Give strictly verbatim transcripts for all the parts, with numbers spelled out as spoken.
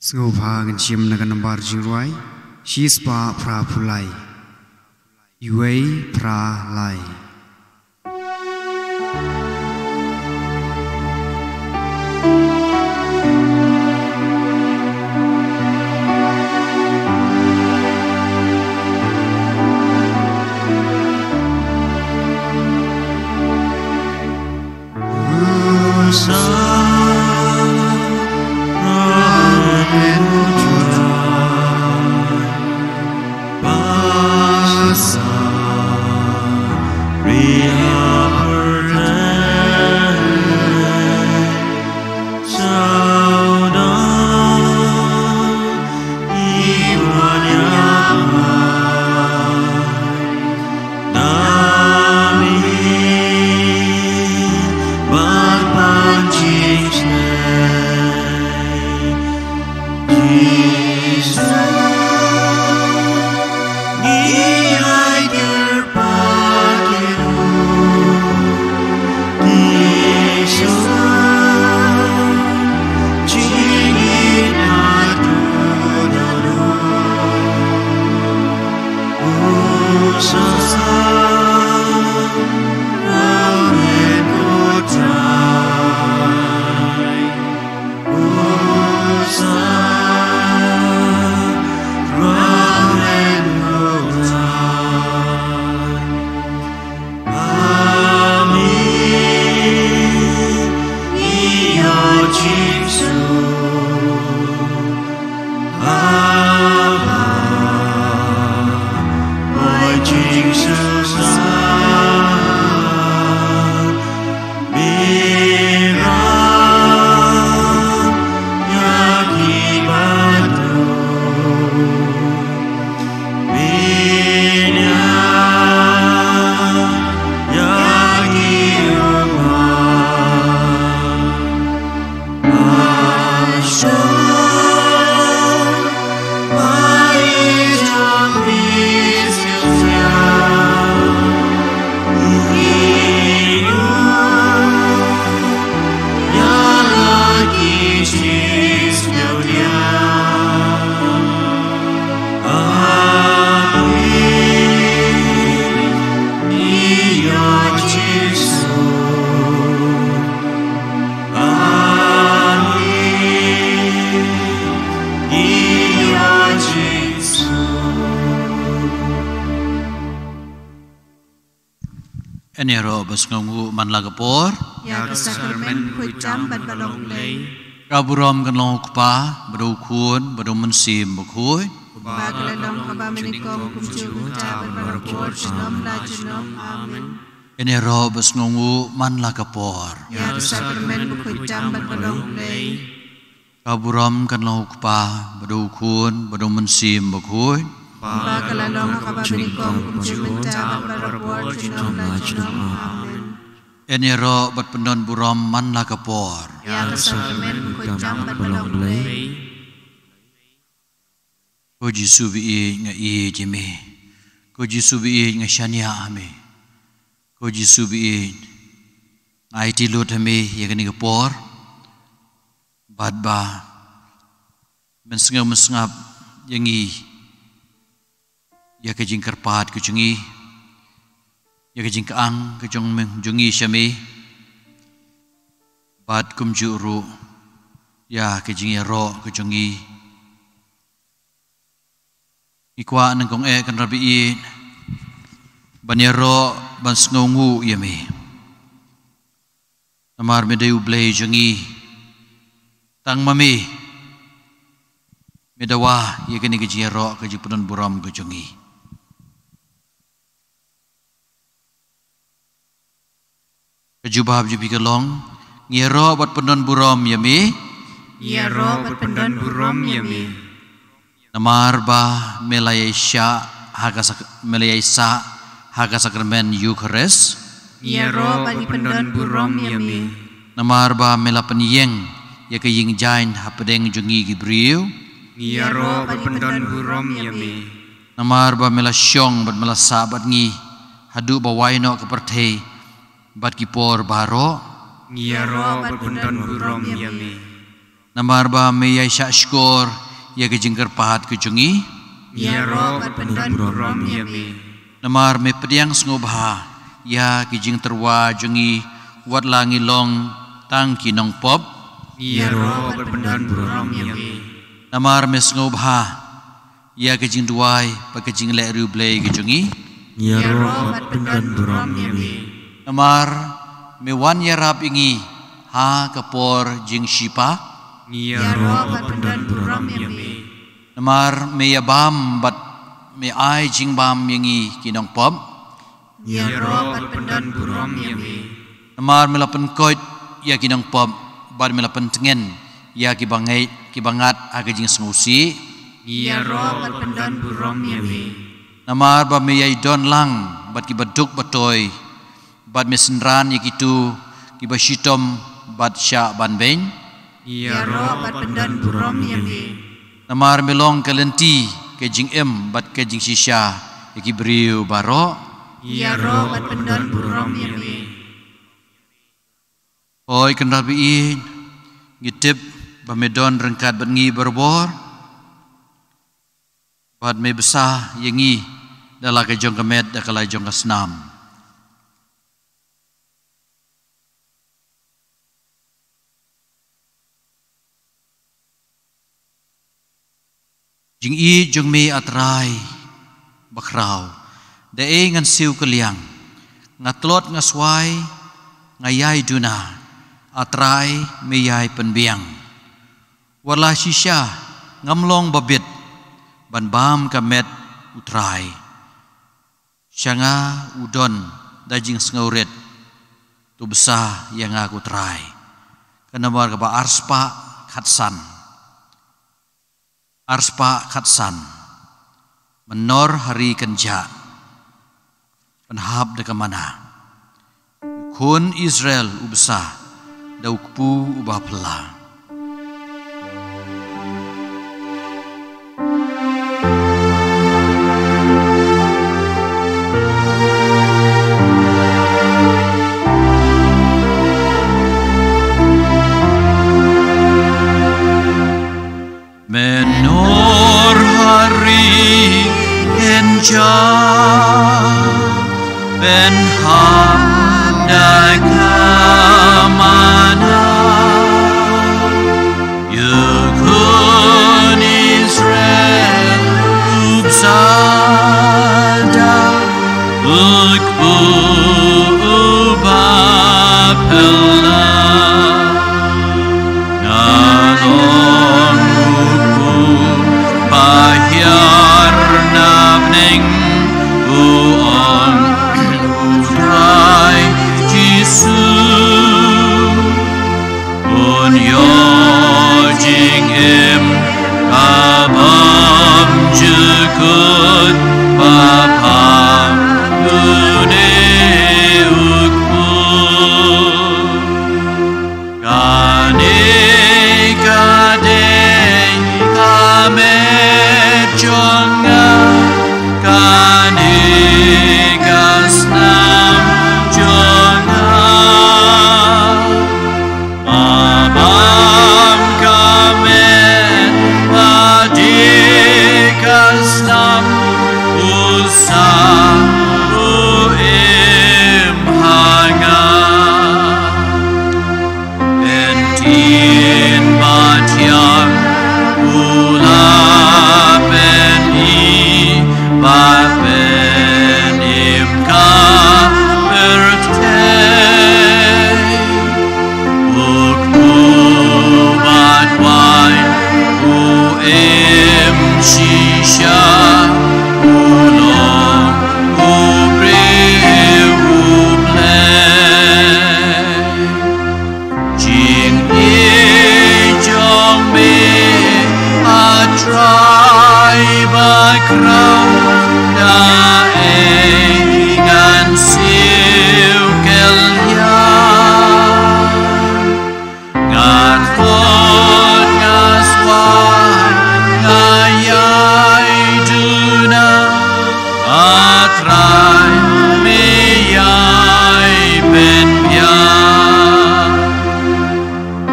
Sngewbha ngin shim na ka nambar jingrwai shispah phra phew lai. Iwei phra lai. Ïaroh ba sngewnguh man la ka por. Ïa ka sakramen bakhuid tam bad ba long U Blei. Ka burom kan long ha u Kpa, bad ha u Khun, bad ha u Mynsiem Bakhuid. Ba ka la long ha kaba mynnyngkong kumjuh mynta bad barabor junom la junom. Amen. Ïaroh ba sngewnguh man la ka por. Ïa ka sakramen bakhuid tam bad ba long U Blei. Ka burom kan long ha u Kpa, bad ha u Khun, bad ha u Mynsiem Bakhuid. Ba ka la long ha kaba mynnyngkong kumjuh mynta bad barabor junom la junom. Amen. Ïaroh bad pyndon burom man la ka por. Ïa ka sakramen bakhuid tam bad ba long U Blei. Ko Jisu ba ïeit, nga ïeit ïa me. Ko Jisu ba ïeit, nga shaniah ha me. Ko Jisu ba ïeit, nga aiti lut ha me ïa kane ka por. Bad ba men sngew men sngap ïa ngi, ïa ka jingkyrpad ka jong ngi, ïa ka jingkyang ka jong me, jong ngi sha me. Bad kumjuh ruh ïa ka jingïaroh ka jong ngi. Ngi kwah nyngkong eh, Kynrad ba ïeit, ban ïaroh ban sngewnguh ïa me. Namar me dei U Blei jong ngi. Tang ma me me dawa ïa kane ka jingïaroh ka jingpyndon burom ka jong ngi. Ka jubab jong phi ka long, ngi ïaroh bad pyndon burom ïa me. Ngi ïaroh bad pyndon burom ïa me. Namar ba me la ïaishah ha ka sak-, me la ïaisah ha ka sakramen Eukharist. Ngi ïaroh bad ngi pyndon burom ïa me. Namar ba me la pynïeng ïa ka ïing jaiñ hapdeng jong ngi ki briew. Ngi ïaroh bad ngi pyndon burom ïa me. Namar ba me la shong bad me la sah bad ngi haduh ba wai noh ka pyrthei bad ki por baroh. Ngi ïaroh bad pyndon burom ïa me. Namar ba me ïai shahshkor ïa ka jingkyrpad ka jong ngi. Ïaroh bad pyndonburom ïa me. Namar me pdiang sngewbha ïa ki jingtyrwa jong ngi, wat la ngi long tang ki nongpop. Ïaroh bad pyndonburom ïa me. Namar me sngewbha ïa ka jingduwai bad ka jingleh riewblei ka jong ngi. Ïaroh bad pyndonburom ïa me. Namar me wan ïarap ïa ngi ha ka por jingshipa. Ïaroh bad pyndonburom ïa me. Namar me ïabam bad me ai jingbam ïa ngi ki nongpop. Ïaroh bad pyndonburom ïa me. Namar me la pynkoit ïa ki nongpop bad me la pyntngen ïa ki bangeit ki bangat ha ka jingsngewsih. Ïaroh bad pyndonburom ïa me. Namar ba me ïai don lang bad ki baduk batoi, bad me synran ïa kito ki bashitom bad shah ban beiñ. Ïaroh bad pyndonburom ïa me. Namar me long ka lynti ka jingim bad ka jingshisha ïa ki briew baroh. Ïaroh bad pyndonburom ïa me. Oi Kynrad ba ïeit, ngi tip ba me don ryngkat bad ngi barabor. Bad me bsa ïa ngi da la ka jong ka met da ka la jong ka snam. Jingïeit jong me A Trai bakhraw, da ei ngan siew kylliang. Nga tlot nga swai, nga ïai duna, A Trai me ïai pynbiang. Wat la shisha ngam long babit ban bam ka met U Trai. Sha nga u don da jingsngewrit, to bsa ïa nga ko Trai. Ka nambar kaba arspah khatsan. Arspah khatsan. Mynor ha ri kynjah, pynhap da ka mana. Khun Israel u bsa da u kpu uba phylla. Mynor ha ri kynjah, pynhap da ka mana. Ïa khun Israel u bsa da u kpu uba phylla. Nga long u kpu ba hiar na bneng, u ong U Trai Jisu. Un ïoh jingim ka bym jukut ba pham une u kpu. Kane ka dei ka met jong nga, kane ka snam jong nga. Ba bam ka met bad ka snam, u sa u im ha nga. Ktien ba thiang u la pyni ba pynim ka pyrthei. U kpu bad wai, u im shisha, u long u briew u Blei. Jingïeit jong me A Trai bakhraw, da ei ngan siew kylliang. Nga tlot nga swai nga ïai duna, A Trai me ïai pynbiang.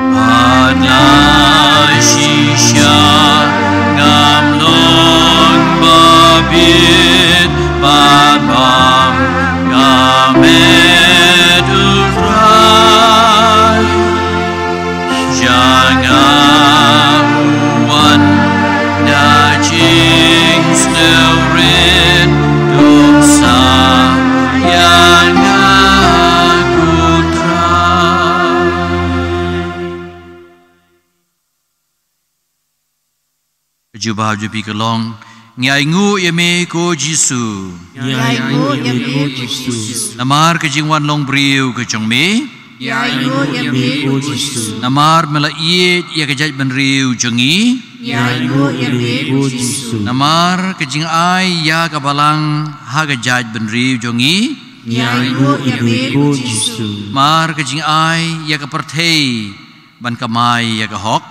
Bad na Jubab jong phi ka long, ngi ainguh ïa me ko Jisu. Ngi ainguh ïa me ko Jisu. Namar ka jingwan long briew ka jong me. Ngi ainguh ïa me ko Jisu. Namar me la ïeit ïa ka jaitbynriew jong ngi. Ngi ainguh ïa me ko Jisu. Namar ka jingai ïa ka balang ha ka jaitbynriew jong ngi. Ngi ainguh ïa me ko Jisu. Namar ka jingai ïa ka pyrthei ban kamai ïa ka hok.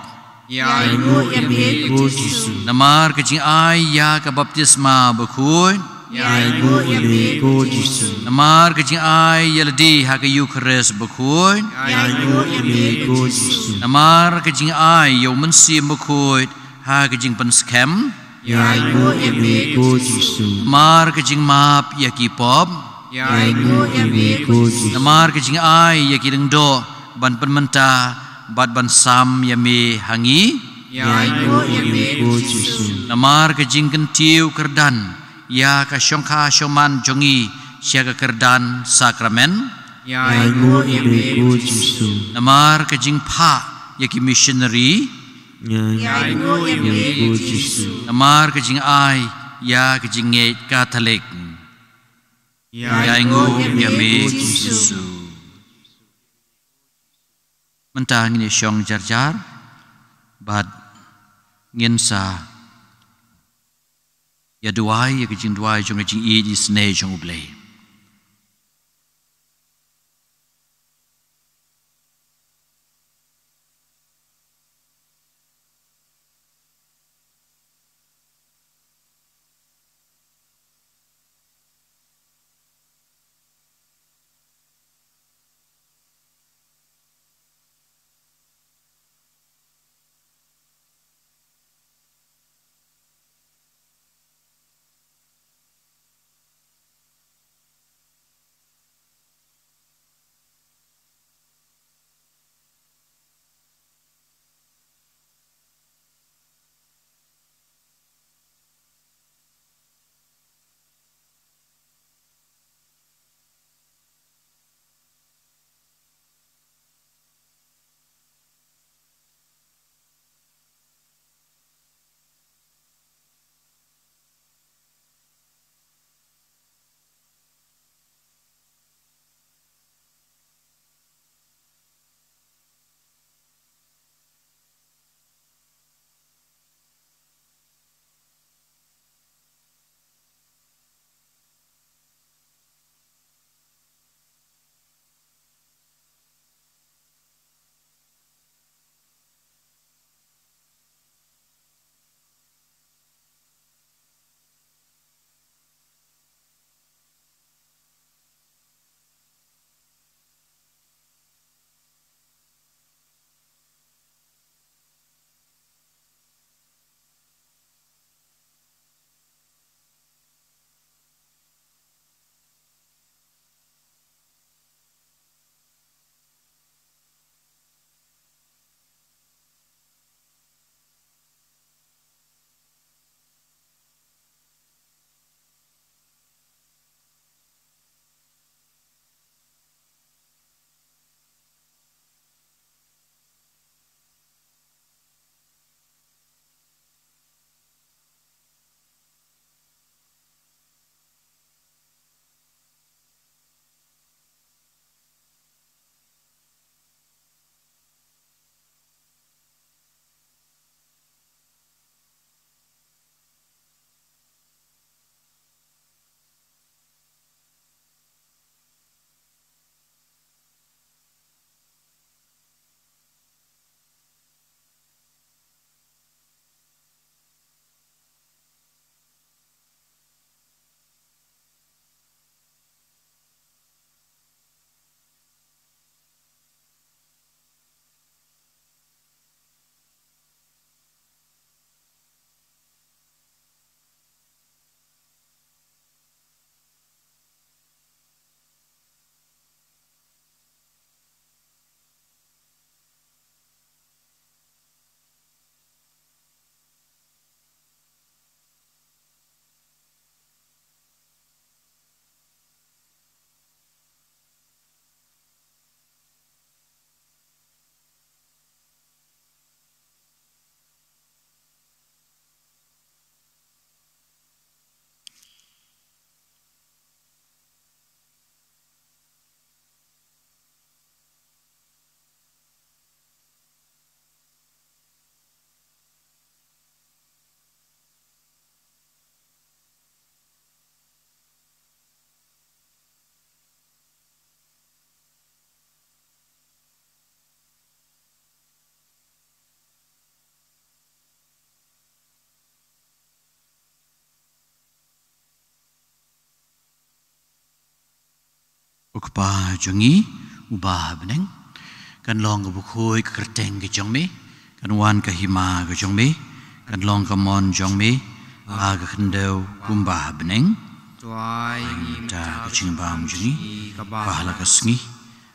Ngi ainguh ïa me ko Jisu. Namar ka jingai ïa ka baptisma bakhuid. Ngi ainguh ïa me ko Jisu. Namar ka jingai ïa lade ha ka Eukharist bakhuid. Ngi ainguh ïa me ko Jisu. Namar ka jingai ïa u Mynsiem Bakhuid ha ka jingpynskhem. Ngi ainguh ïa me ko Jisu. Namar ka jingmap ïa ki pop. Ngi ainguh ïa me ko Jisu. Namar ka jingai ïa ki lyngdoh ban pynmynta bad ban sam ïa me ha ngi. Ngi ainguh ïa me ko Jisu. Namar ka jingkyntiew kyrdan ïa ka shongkha shongman jong ngi sha ka kyrdan sakramen. Ngi ainguh ïa me ko Jisu. Namar ka jingphah ïa ki missionary. Ngi ainguh ïa me ko Jisu. Namar ka jingai ïa ka jingngeit Katholik. Ngi ainguh ïa me ko Jisu. Mynta ngin ïa shong jar jar bad ngin sa ïa duwai ïa ka jingduwai jong ka jingïeit isynei jong U Blei. Ko Kpa jong ngi uba ha bneng, kan long ka bakhuid ka kyrteng ka jong me, kan wan ka hima ka jong me, kan long ka mon jong me ha ka khyndew kumba ha bneng. Ai mynta ka jingbam jong ngi kaba ha la ka sngi,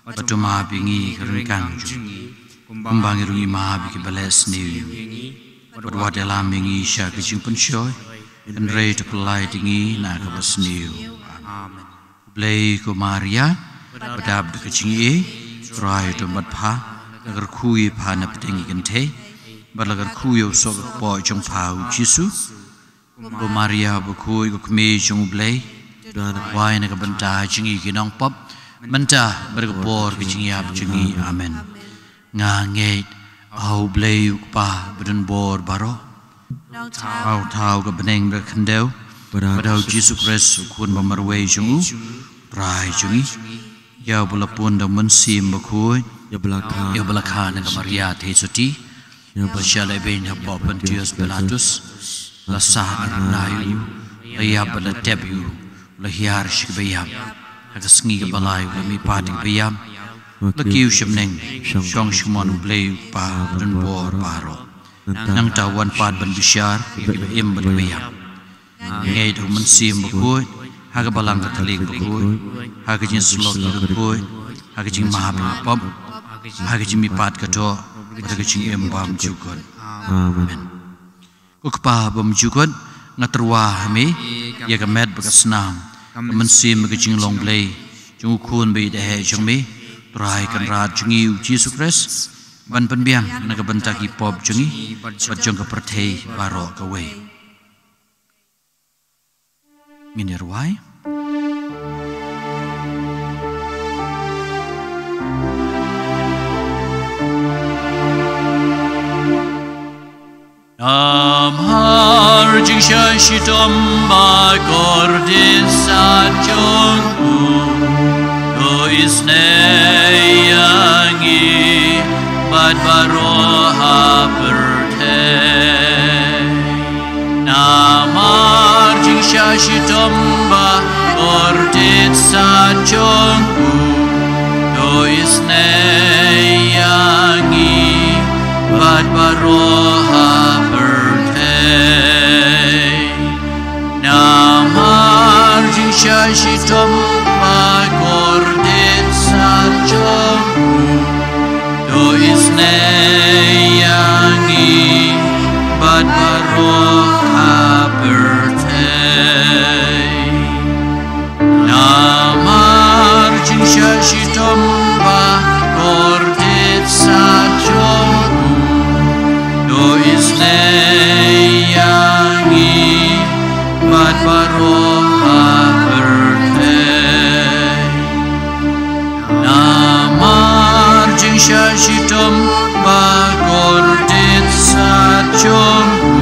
bad to map ïa ngi ka ryngkang jong ngi, kumba ngi ruh ngi map ïa kiba leh sniew ïa ngi, bad wat ïalam ïa ngi sha ka jingpynshoi, hynrei to pyllait ïa ngi na kaba sniew. Amen. Blei ko Maria, ba dap da ka jingaiei, Trai u don bad pha, la kyrkhu ïa pha na pdeng ki kynthei, bad la kyrkhu ïa u soh ka kpoh jong pha u Jisu. Ko Maria bakhuid, ko Kmie jong u Blei, duwai na ka bynta jong ngi ki nongpop, mynta bad ha ka por ka jingïap jong ngi. Amen. Nga ngeit ha u Blei u Kpa ba don bor baroh, ba thaw ka bneng bad ka khyndew, bad ha u Jisu Khrist u Khun ba marwei jong u Trai jong ngi, ïa uba la pun da u Mynsiem Bakhuid, ïa uba la kha na ka Maria Theisotti, ïa uba la shah lehbeiñ hapoh Pontius Pilatus, la sah na ka bnai, u la ïap bad la tep, u la hiar sha kiba ïap, ha ka sngi kaba lai u la mihpat ïa kiba ïap, u la kiew sha bneng, shong sha ka mon u Blei u Kpa ba don bor baroh. Nangta u wan pat ban bishar ïa kiba im bad kiba ïap. Nga ngeit ha u Mynsiem Bakhuid, ha ka Balang Katholik bakhuid, ha ka jingsyllok bakhuid, ha ka jingmap pop, ha ka jingmihpat ka doh, bad ha ka jingim bymjukut. Amen. Ko Kpa bymjukut, nga tyrwa ha me ïa ka met bad ka snam, ka mynsiem bad ka jinglong Blei jong u Khun ba ïeit jong me, Trai Kynrad jong ngi u Jisu Khrist, ban pynbiang na ka bynta ki pop jong ngi bad jong ka pyrthei baroh kawei. Ngin ïa rwai. Namar jingshah shitom bakordit sat jong u, to isynei ïa ngi bad baroh ha pyrthei. Namar jingshah shitom bakordit sat jong u, to isynei ïa ngi bad baroh ha pyrthei. Namar jingshah shitom bakordit sat jong u, to isynei ïa ngi bad baroh ha pyrthei. Namar jingshah shitom bakordit sat jong u, to isynei ïa ngi bad baroh ha pyrthei. Namar jingshah shitom bakordit sat jong u,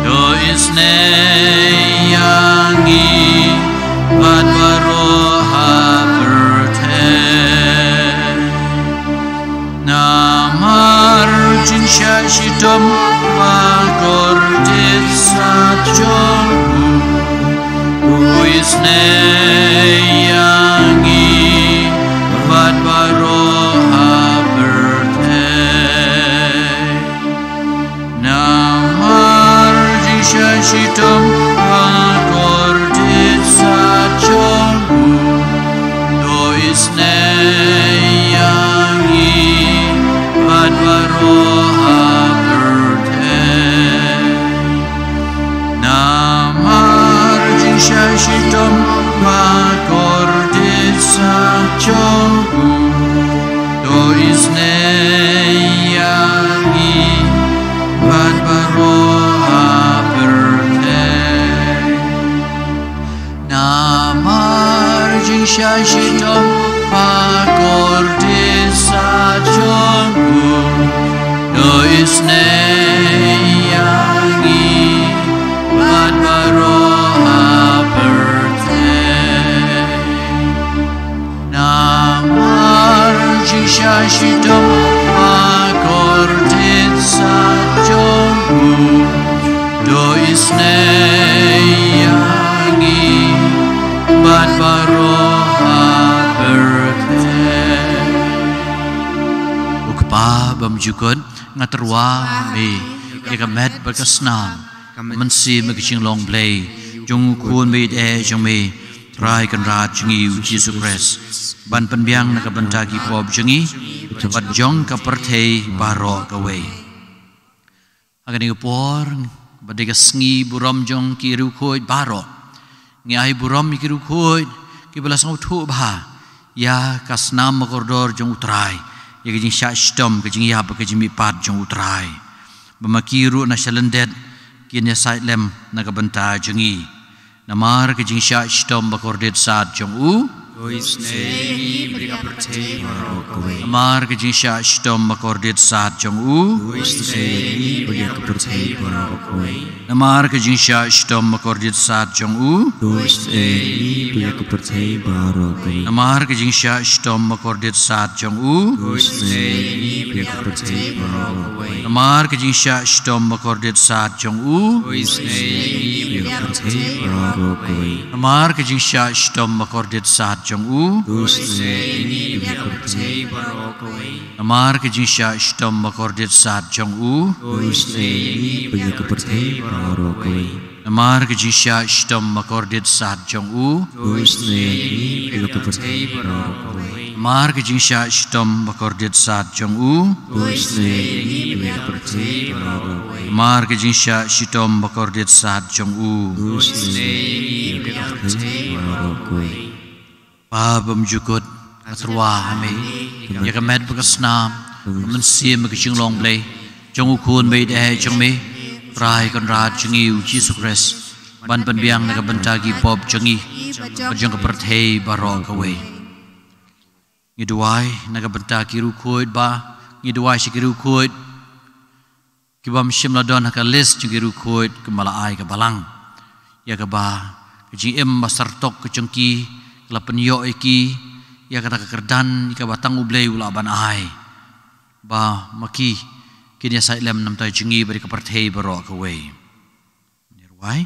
to isynei ïa ngi bad baroh ha pyrthei. Namar jingshah shitom bakordit sat jong u, to isynei ïa ngi bad baroh ha pyrthei. Namar jingshah shitom bakordit sat jong u, to isynei ïa ngi bad baroh ha pyrthei. Namar jingshah shitom bakordit sat jong u, to isynei ïa ngi bad baroh ha pyrthei. Namar jingshah shitom bakordit sat jong u, to isynei ïa ngi bad baroh ha pyrthei. Namar jingshah shitom bakordit sat jong u, to isynei ïa ngi bad baroh ha Jukut, nga tyrwa ha me ïa ka met bad ka snam, ka mynsiem bad ka jinglong Blei jong u Khun baieit eh jong me, Trai Kynrad jong ngi u Jisu Khrist, ban pynbiang na ka bynta ki pop jong ngi bad jong ka pyrthei baroh kawei. Ha kane ka por, bad dei ka sngi burom jong ki riewkhuid baroh, ngi ai burom ïa ki riewkhuid kiba la sngewthuh bha ïa ka snam bakordor jong u Trai, ïa ka jingshah shitom, ka jingïap, ka jingmihpat jong u Trai. Ba ma ki ruh na shalyndet kin ïasaid lem na ka bynta jong ngi. Namar ka jingshah shitom bakordit sat jong u. To isynei ïa ngi bad ïa ka pyrthei baroh kawei. Namar ka jingshah shitom bakordit sat jong u. To isynei ïa ngi bad ïa ka pyrthei baroh kawei. Namar ka jingshah shitom bakordit sat jong u. To isynei ïa ngi bad ïa ka pyrthei baroh kawei. Namar ka jingshah shitom bakordit sat jong u. To isynei ïa ngi bad ïa ka pyrthei baroh kawei. Namar ka jingshah shitom bakordit sat jong u. To isynei ïa ngi bad ïa ka pyrthei baroh kawei. Namar ka jingshah shitom bakordit sat jong u. To isynei ïa ngi bad ïa ka pyrthei baroh kawei. Namar ka jingshah shitom bakordit sat jong u. To isynei ïa ngi bad ïa ka pyrthei baroh kawei. Namar ka jingshah shitom bakordit sat jong u. To isynei ïa ngi bad ïa ka pyrthei baroh kawei. Namar ka jingshah shitom bakordit sat jong u. To isynei ïa ngi bad ïa ka pyrthei baroh kawei. Namar ka jingshah shitom bakordit sat jong u. To isynei ïa ngi bad ïa ka pyrthei baroh kawei. Baba bymjukut, nga tyrwa ha me ïa ka met bad ka snam, ka mynsiem bad ka jinglong Blei jong u Khun baieit eh jong me, Trai Kynrad jong ngi u Jisu Khrist, ban pynbiang na ka bynta ki pop jong ngi bad jong ka pyrthei baroh kawei. Ngi duwai na ka bynta ki riewkhuid, ba ngi duwai sha ki riewkhuid kiba ym shym la don ha ka list jong ki riewkhuid kiba la ai ka Balang, ïa kaba ka jingim ba syrtok ka jong ki ka la pynïoh ïa ki ïa kata ka kyrdan, ïa kaba tang U Blei u lah ban ai, ba ma ki kin ïasaid lem na ka bynta jong ngi bad ïa ka pyrthei baroh kawei. Ngi ruwai.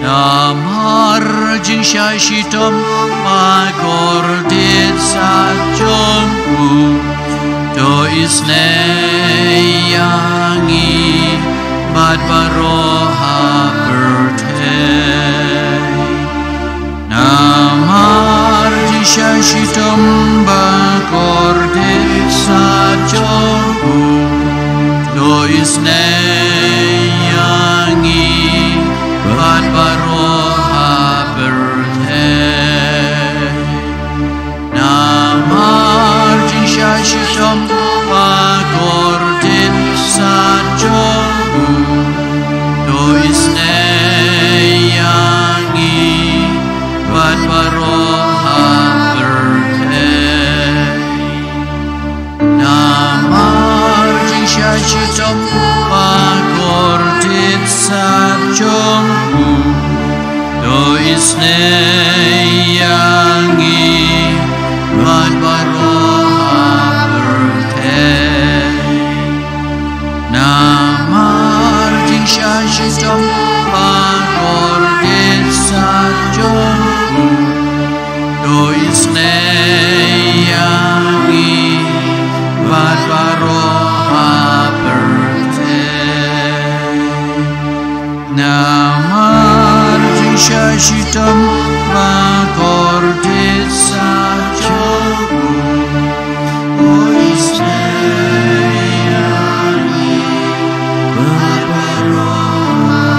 Namar jingshah shitom bakordit sat jong u, to isynei ïa ngi bad baroh ha pyrthei. Namar jingshah shitom bakordit sat jong u, to isynei ïa ngi bad baroh ha pyrthei. Namar jingshah shitom bakordit sat jong u, to isynei ïa ngi bad baroh ha pyrthei. Namar jingshah shitom bakordit sat jong u, to isynei ïa ngi bad baroh ha pyrthei. Namar jingshah shitom bakordit sat jong u, to isynei ïa ngi bad baroh ha pyrthei. Namar jingshah shitom bakordit sat jong u, to isynei ïa ngi bad baroh ha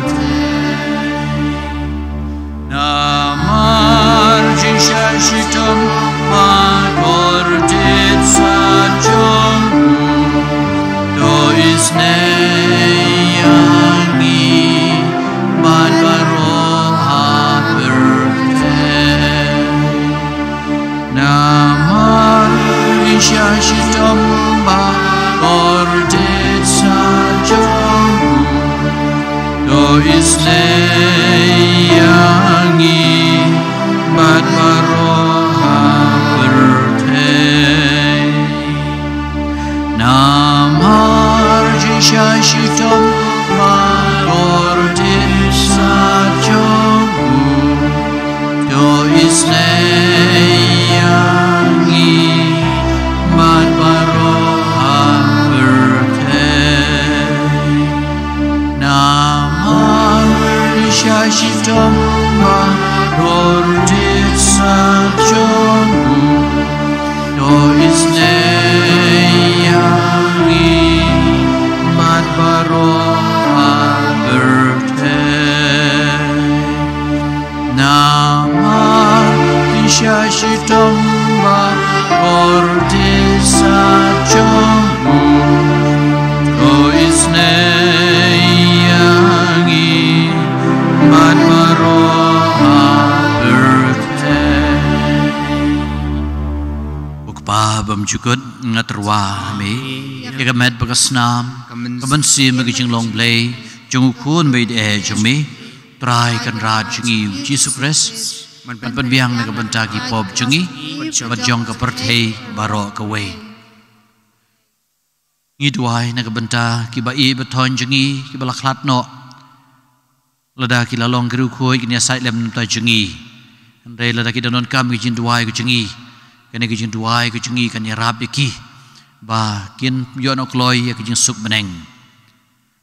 pyrthei. Namar jingshah shitom bakordit sat jong u, to isynei ïa ngi bad baroh ha pyrthei. Namar jingshah shitom bakordit sat jong u, to isynei ïa ngi bad baroh ha pyrthei. Namar jingshah shitom bakordit sat jong u, to isynei ïa ngi Jukut, nga tyrwa ha me ïa ka met bad ka snam, ka mynsiem bad ka jinglong Blei jong U Khun ba ïeit eh jong me, Trai Kynrad jong ngi U Jisu Khrist, ban pynbiang na ka bynta ki pop jong ngi bad jong ka pyrthei baroh kawei. Ngi duwai na ka bynta kiba ïeit ba thoiñ jong ngi kiba la khlad noh. Lada ki la long ki riewkhuid, kin ïasaid lem na ka bynta jong ngi. Hynrei lada ki donkam ki jingduwai ka jong ngi, kane ka jingduwai ka jong ngi kan ïarap ïa ki ba kin ïoh noh kloi ïa ka jingsuk bneng.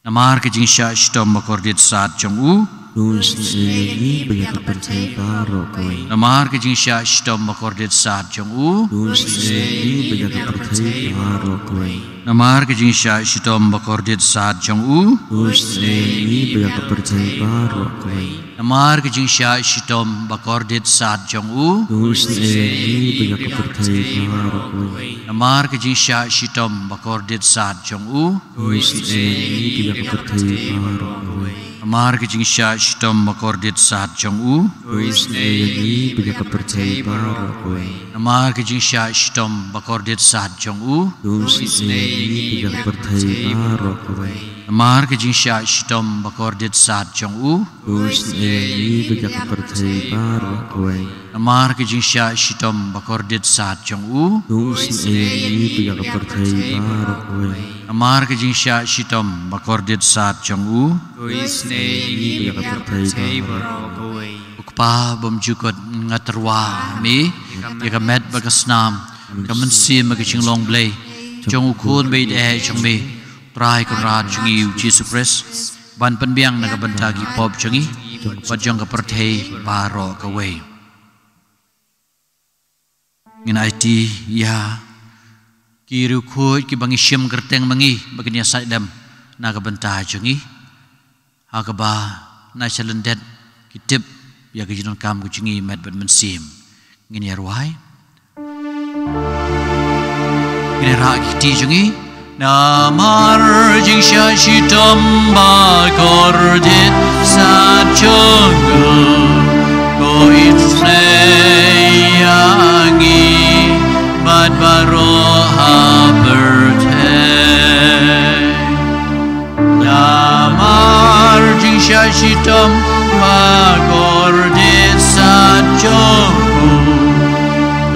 Namar ka jingshah shitom bakordit sat jong u, to isynei ïa ngi bad ïa ka pyrthei baroh kawei. Namar ka jingshah shitom bakordit sat jong u, to isynei ïa ngi bad ïa ka pyrthei baroh kawei. Namar ka jingshah shitom bakordit sat jong u, to isynei ïa ngi bad ïa ka pyrthei baroh kawei. Namar ka jingshah shitom bakordit sat jong u, to isynei ïa ngi bad ïa ka pyrthei baroh kawei. Namar ka jingshah shitom bakordit sat jong u, to isynei ïa ngi bad ïa ka pyrthei baroh kawei. Namar ka jingshah shitom bakordit sat jong u, to isynei ïa ngi bad ïa ka pyrthei baroh kawei. Namar ka jingshah shitom bakordit sat jong u, to isynei ïa ngi bad ïa ka pyrthei baroh kawei. Namar ka jingshah shitom bakordit sat jong u, to isynei ïa ngi bad ïa ka pyrthei baroh kawei. Namar ka jingshah shitom bakordit sat jong u, to isynei ïa ngi bad ïa ka pyrthei baroh kawei. Namar ka jingshah shitom bakordit sat jong u, to isynei ïa ngi bad ïa ka pyrthei baroh kawei. U Kpa bymjukut, nga tyrwa ha me ïa ka met bad ka snam, ka mynsiem bad ka jinglong Blei jong U Khun ba ïeit eh jong me, Trai Kynrad jong ngi U Jisu Khrist, ban pynbiang na ka bynta ki pop jong ngi bad jong ka pyrthei baroh kawei. Ngin aiti ïa ki riewkhuid kiba ngi shim kyrteng ma ngi ba kin ïasaid lem na ka bynta jong ngi, ha kaba na sha lyndet ki tip ïa ka jingdonkam ka jong ngi met bad mynsiem. Ngin ïa rwai. Ngin ïa rah ki kti jong ngi. Namar jingshah shitom bakordit sat jong u, to isynei ïa ngi bad baroh ha pyrthei. Namar jingshah shitom bakordit sat jong u,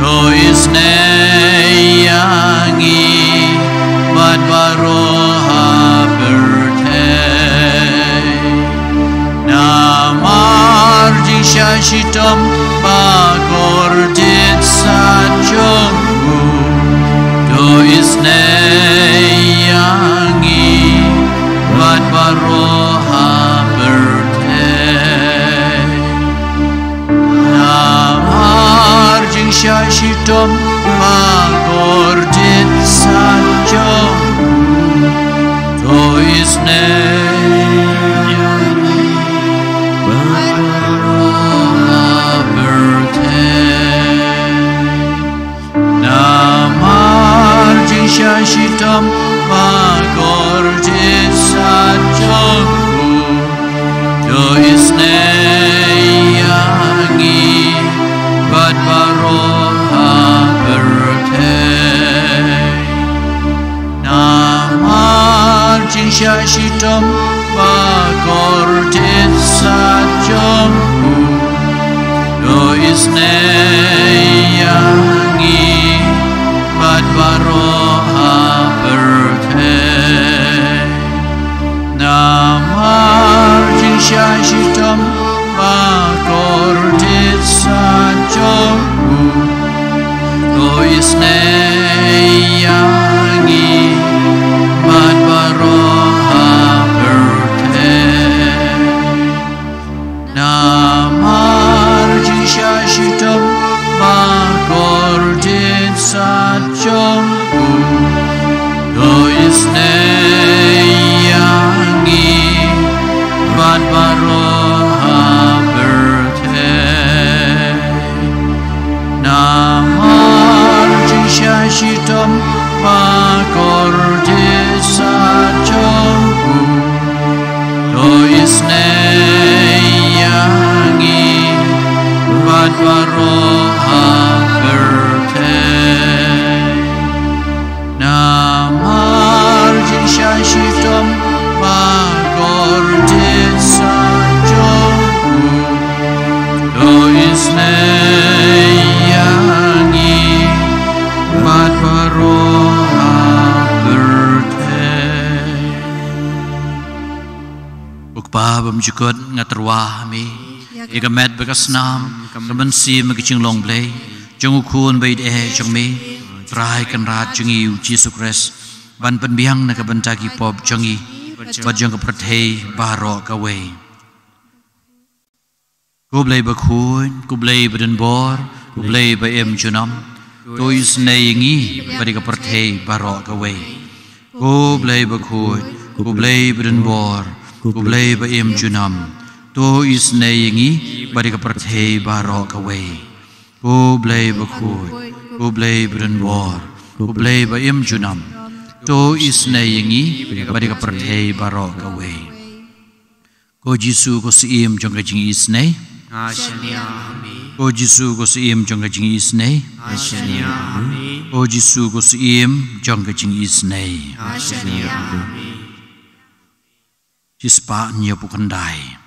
to isynei ïa ngi bad baroh ha pyrthei. Namar jingshah shitom bakordit sat jong u, to isynei ïa ngi bad baroh ha pyrthei. Namar jingshah shitom bakordit sat jong u, to isynei ïa ngi bad baroh ha pyrthei. Namar jingshah shitom bakordit sat jong u, to isynei ïa ngi bad baroh ha pyrthei. Namar jingshah shitom bakordit sat jong u, to isynei ïa ngi bad baroh ha pyrthei. Namar jingshah shitom bakordit sat jong u, to isynei ïa ngi bad baroh ha pyrthei. Namar jingshah shitom Mar jingshah shitom ba kordit sa jong u, to isynei ïa ngi bad baroh ha pyrthei. Ko Kpa bymjukut, nga tyrwa ha me ïa ka met bad ka snam, ka mynsiem bad ka jinglong Blei jong u Khun ba ïeit eh jong me, Trai Kynrad jong ngi u Jisu Khrist, ban pynbiang na ka bynta ki pop jong ngi bad jong ka pyrthei baroh kawei. Ko Blei bakhuid, ko Blei badon bor, ko Blei ba im junom, to isynei ïa ngi bad ïa ka pyrthei baroh kawei. Ko Blei bakhuid, ko Blei badon bor, ko Blei ba im junom, to isynei ïa ngi bad ïa ka pyrthei baroh kawei. Ko Blei bakhuid, ko Blei badon bor, ko Blei ba im junom, to isynei ïa ngi bad ïa ka pyrthei baroh kawei. Ko Jisu, ko Syiem jong ka jingisynei. Nga shaniah ha me. Ko Jisu, ko Syiem jong ka jingisynei. Nga shaniah ha me. Ko Jisu, ko Syiem jong ka jingisynei. Nga shaniah ha me. Shispah hynñiewphew khyndai.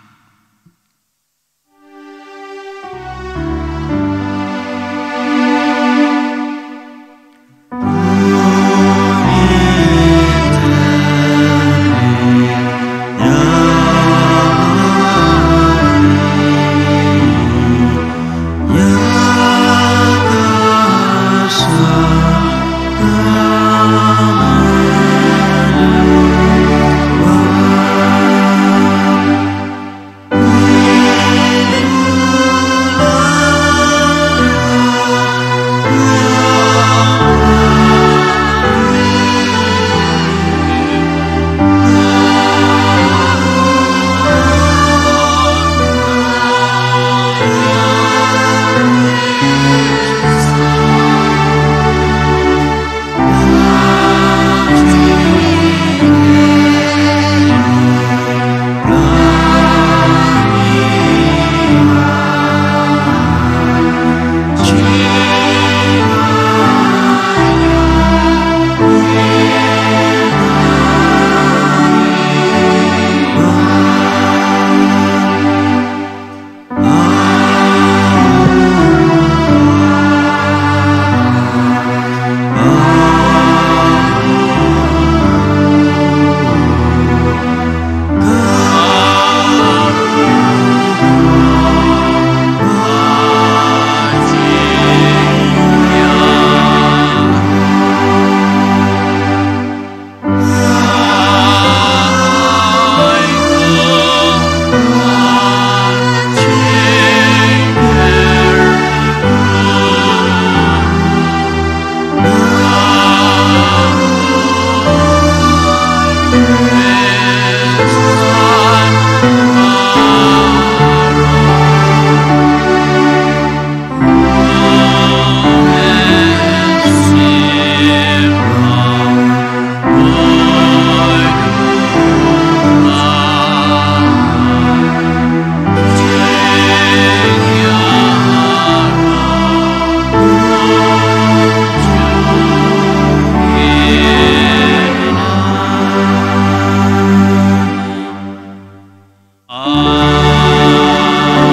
Amen.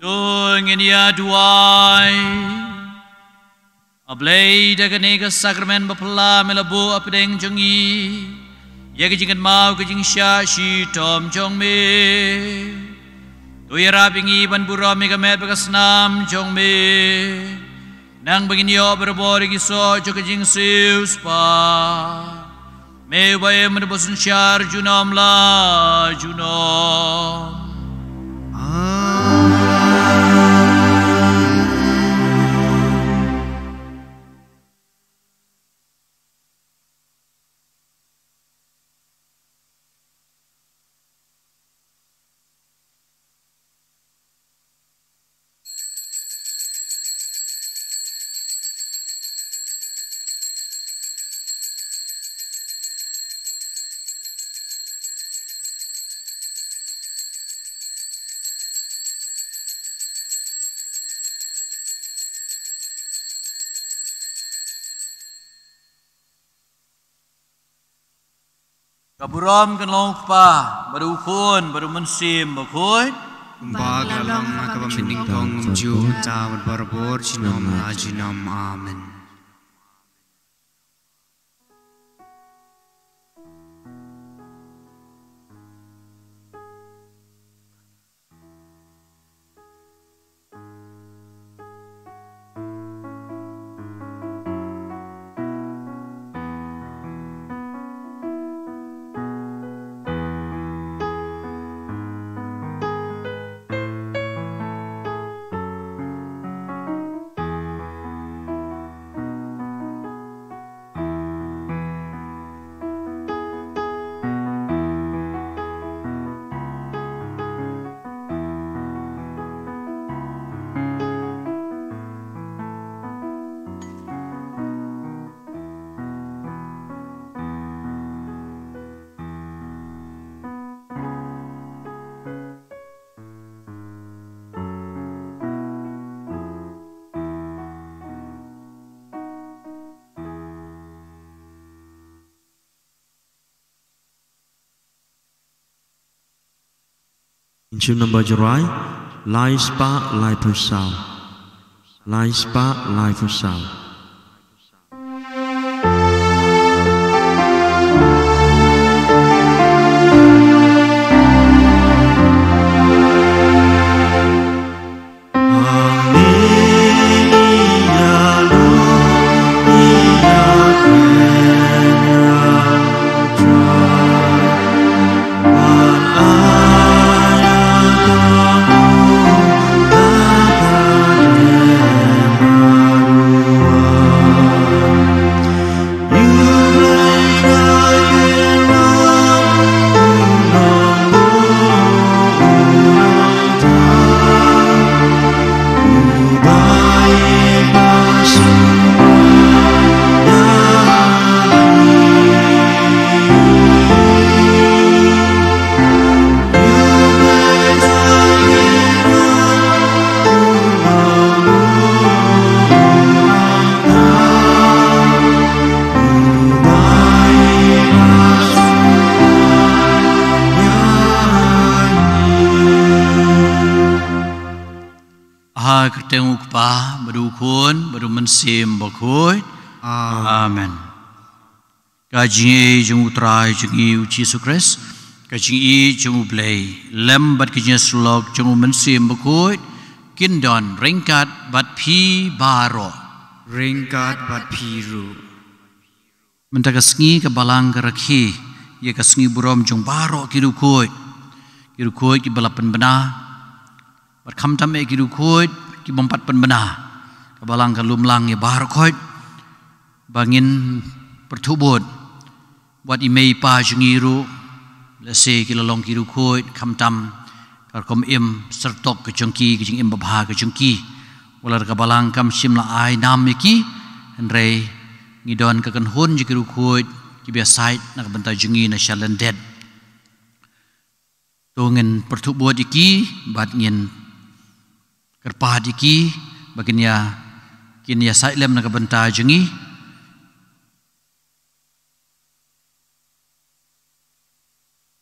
To ngin ïa duwai. A Blei, da kane ka sakramen baphylla me la buh hapdeng jong ngi ïa ka jingkynmaw ka jingshah shitom jong me. To ïarap ïa ngi ban burom ïa ka met bad ka snam jong me. Nang ba ngin ïoh barabor ïa ki soh jong ka jingsiewspah. Me uba im bad uba synshar junom la junom. Amen. Ka burom kan long u Kpa, bad u Khun, bad u Mynsiem Bakhuid. Kumba ka la long ha kaba mynnyngkong, kumjuh, mynta bad barabor, junom la junom. Amen. Ngin shim namba Jrai, lai spah laiphew saw. Lai spah laiphew saw. Ha ka kyrteng u Kpa, bad u Khun, bad u Mynsiem Bakhuid. Amen. Amen. Ka jingïeit jong u Trai jong ngi u Jisu Khrist, ka jingïeit jong u Blei, lem bad ka jingïasyllok jong u Mynsiem Bakhuid, kin don ryngkat bad phi baroh. Ryngkat bad phi ruh. Mynta ka sngi ka Balang ka rakhe ïa ka sngi burom jong baroh ki riewkhuid. Ki riewkhuid kiba la pynbna, bad khamtam eh ki riewkhuid ki bym pat pynbna. Ka Balang ka lum lang ïa baroh khoit ba ngin pyrthuh bud. Wat i mei i pa jong ngi ruh, lehse ki la long ki riewkhuid, khamtam ka rukom im syrtok ka jong ki, ka jingim babha ka jong ki. Wat la ka Balang kam shym la ai nam ïa ki, hynrei ngi don ka kynhun jong ki riewkhuid kiba ïasaid na ka bynta jong ngi na sha lyndet. To ngin pyrthuh bud ïa ki, bad ngin kyrpad ïa ki ba kin ïa, kin ïasaid lem na ka bynta jong ngi.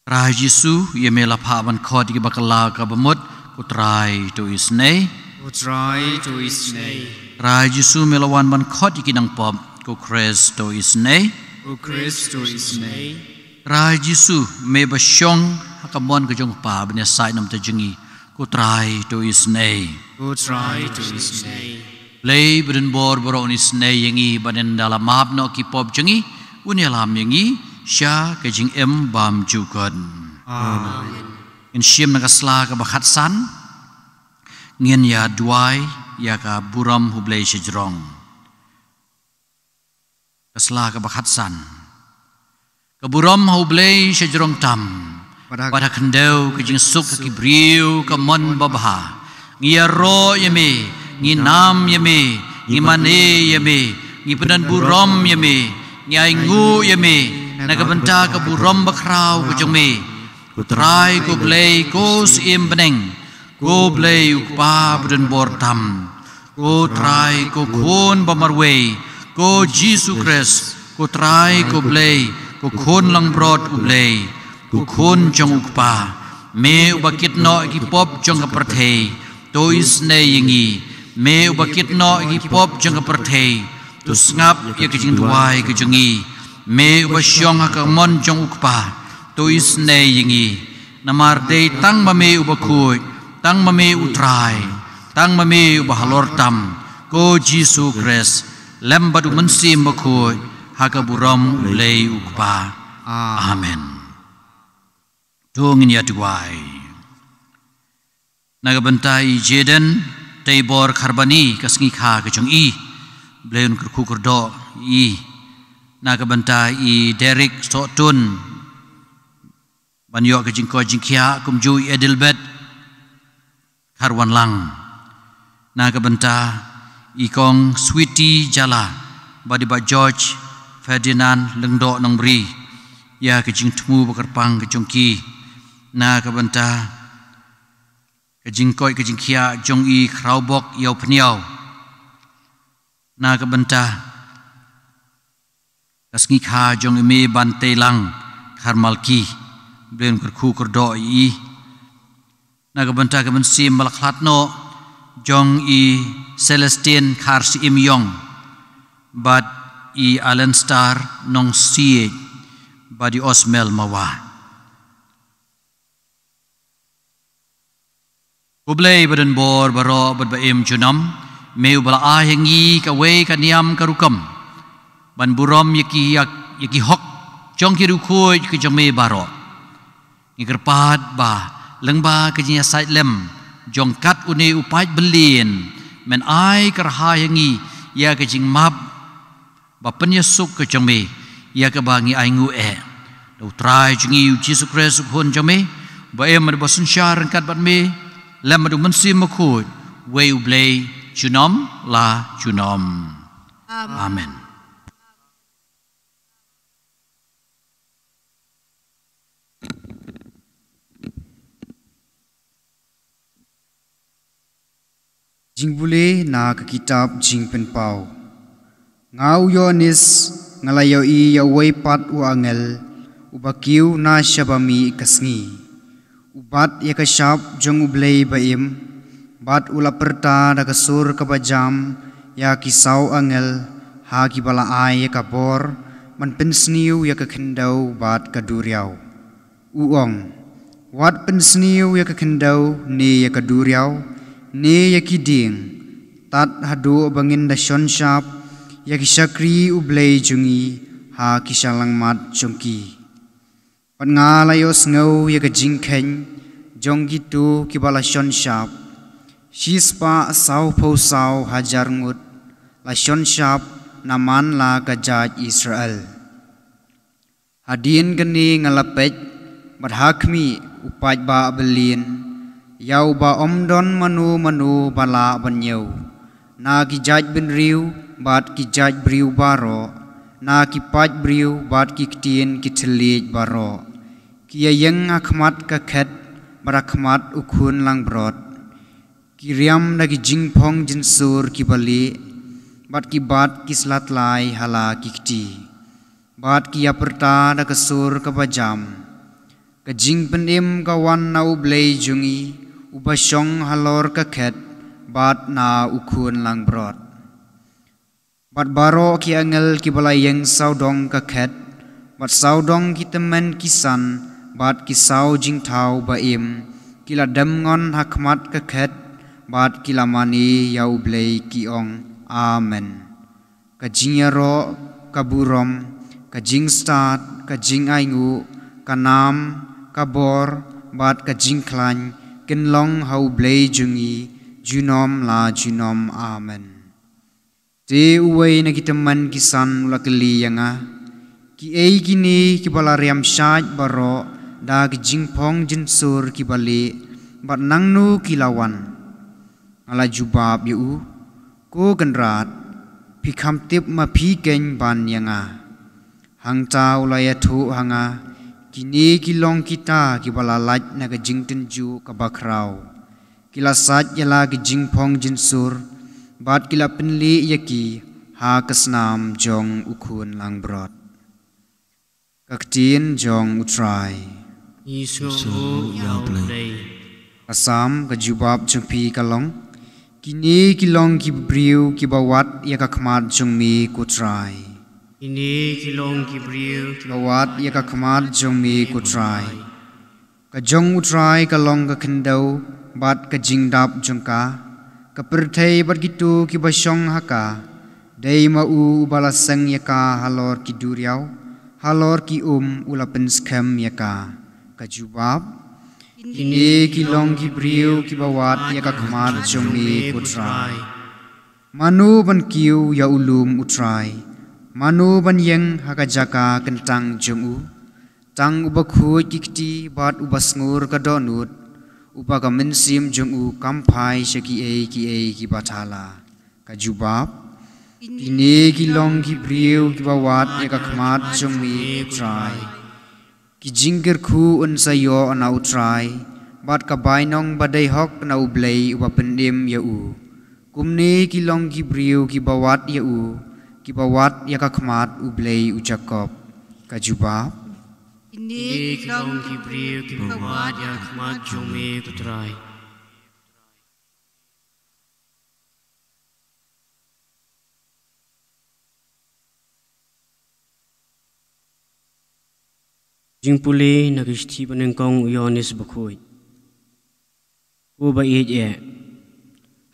Trai Jisu, ïa me la phah ban khot ïa kiba kylla ka bamut, ko Trai to isynei. Ko Trai to isynei. Trai Jisu, me la wan ban khot ïa ki nongpop, ko Khrist to isynei. Ko Khrist to isynei. Trai Jisu, me ba shong ha ka mon ka jong u Kpa ban ïasaid na ka bynta jong ngi, ko Trai to isynei. Ko Trai to isynei. Blei badonbor baroh un isynei ïa ngi, bad ynda la map noh ki pop jong ngi, un ïalam ïa ngi sha ka jingim bymjukut. Amen. Ngin shim na ka sla kaba khatsan, ngin ïa duwai ïa ka burom ha u Blei shajrong. Ka sla kaba khatsan. Ka burom ha u Blei shajrong tam. Bad ha khyndew ka jingsuk ka ki briew ka mon babha. Ngi ïaroh ïa me, ngi nam ïa me, ngi mane ïa me, ngi pyndonburom ïa me, ngi ainguh ïa me na ka bynta ka burom bakhraw ka jong me. Ko Trai, ko Blei, ko Syiem bneng, ko Blei u Kpa badonbor tam, ko Trai, ko Khun bamarwei, ko Jisu Khrist, ko Trai, ko Blei, Ko khun langbrot U Blei, ko khun jong U Kpa, me uba kit noh ïa ki pop jong ka pyrthei, to isynei ïa ngi. Me uba kit noh ïa ki pop jong ka pyrthei, to sngap ïa ka jingduwai ka jong ngi. Me uba shong ha ka mon jong U Kpa, to isynei ïa ngi. Namar dei tang ma me uba khuid, tang ma me U Trai, tang ma me uba halor tam, ko Jisu Khrist, lem bad U Mynsiem Bakhuid, ha ka burom U Blei U Kpa. Amen. To ngin ïa duwai. Na ka bynta i Jaden Teibor Kharbani, ka sngi kha ka jong i, Blei un kyrkhu kyrdoh ïa i. Na ka bynta i Derek Sohtun, ban ïoh ka jingkoit jingkhiah kumjuh i Adelbert Kharwanlang. Na ka bynta i kong Sweety Jala bad i bah George Ferdinand Lyngdoh Nongbri, ïa ka jingthmu ba kyrpang ka jong ki. Na ka bynta ka jingkoit ka jingkhiah jong i Khrawbok Ïawphniaw. Na ka bynta ka sngi kha jong i Mei Banteilang Kharmalki, Blei un kyrkhu kyrdoh ïa i. Na ka bynta ka mynsiem ba la khlad noh jong i Celestine Kharsyiemïong bad i Alenstar Nongsiej bad i Osmel Mawa. Ko Blei ba don bor baroh bad ba im junom, me uba la ai ha ngi kawei ka niam ka rukom ban burom ïa ki, ïa, ïa ki hok jong ki riewkhuid ki jong me baroh. Ngi kyrpad ba lyngba ka jingïasaid lem jong kat une u paid byllieng, men ai kyrhai ha ngi ïa ka jingmap ba pynïasuk ka jong me, ïa kaba ngi ainguh eh da U Trai jong ngi U Jisu Khrist U Khun jong me, ba im bad ba synshar ryngkat bad me lem bad U Mynsiem Bakhuid, wei U Blei junom la junom. Amen. Jingpule na ka kitab Jingpynpaw. Nga u Ïoannis nga la ïohi ïa uwei pat u angel uba kiew na shaba mih ka sngi, u bat ïa ka shap jong U Blei ba im, bad u la pyrta da ka sur kaba jam ïa ki saw angel ha kiba la ai ïa ka bor ban pynsniew ïa ka khyndew bad ka duriaw. U ong, wat pynsniew ïa ka khyndew ne ïa ka duriaw ne ïa ki dieng, tad haduh ba ngin da shon shap ïa ki shakri U Blei jong ngi ha ki shyllangmat jong ki. Bad nga la ïohsngew ïa ka jingkheiñ jong kito kiba la shon shap, shispah sawphew saw hajar ngut la shon shap na man la ka jaid Israel. Hadien kane nga la peit, bad ha khmih, u paidbah byllieng, ïa uba ym don mano mano ba lah ban ñiew, na ki jaid bynriew bad ki jaid briew baroh, na ki paid briew bad ki ktien ki thylliej baroh, ki ïaïeng ha khmat ka khet bad ha khmat U Khun langbrot. Ki riam da ki jingphong jynsur kiba lieh, bad ki bat ki sla tlai ha la ki kti, bad ki ïapyrta da ka sur kaba jam. Ka jingpynim ka wan na U Blei jong ngi, uba shong halor ka khet, bad na U Khun langbrot. Bad baroh ki angel kiba la ïeng sawdong ka khet, bad sawdong ki tymmen ki san, bad ki saw jingthaw ba im, ki la dem ngon ha khmat ka khet, bad ki la mane ïa U Blei, ki ong, Amen. Ka jingïaroh, ka burom, ka jingstad, ka jingainguh, ka nam, ka bor, bad ka jingkhlaiñ, kin long ha U Blei jong ngi, junom la junom. Amen. Te uwei na ki tymmen ki san u la kylli ïa nga, Kiei kine kiba la riam shait baroh da ki jingphong jynsur kiba lieh, bad nangno ki la wan? Nga la jubab ïa u, Ko Kynrad, phi kham tip ma phi keiñ ban ïa nga. Hangta u la ïathuh ha nga, Kine ki long kita kiba la lait na ka jingtynjuh kaba khraw. Ki la sait ïa la ki jingphong jynsur, bad ki la pynlieh ïa ki ha ka snam jong U Khun langbrot. Ka ktien jong U Trai. Ngi sngewnguh ïa U Blei. Ka Salm, ka jubab jong phi ka long: Kine ki long ki briew kiba wad ïa ka khmat jong me, ko Trai. Kine ki long ki briew kiba wad ïa ka khmat jong me, ko Trai. Ka jong U Trai ka long ka khyndew bad ka jingdap jong ka, ka pyrthei bad kito kiba shong ha ka. Dei ma u uba la seng ïa ka halor ki duriaw, halor ki um u la pynskhem ïa ka. Ka jubab: Kine ki long ki briew kiba wad ïa ka khmat jong me, ko Trai. Mano ban kiew ïa u lum U Trai? Mano ban ïeng ha ka jaka kyntang jong u? Tang uba khuid ki kti bad uba sngur ka dohnud, uba ka mynsiem jong u kam phai sha kiei kiei kiba thala. Ka jubab: Kine ki long ki briew kiba wad ïa ka khmat jong me, ko Trai. Ki jingkyrkhu un sa ïoh na U Trai, bad ka bainong ba dei hok na U Blei uba pynim ïa u. Kumne ki long ki briew kiba wad ïa u, kiba wad ïa ka khmat U Blei u Jakob. Ka jubab: Kine ki long ki briew kiba wad ïa ka khmat jong me, ko Trai. Jingpule na ka shithi ba nyngkong u Ïoannis Bakhuid. Ko ba ïeit eh,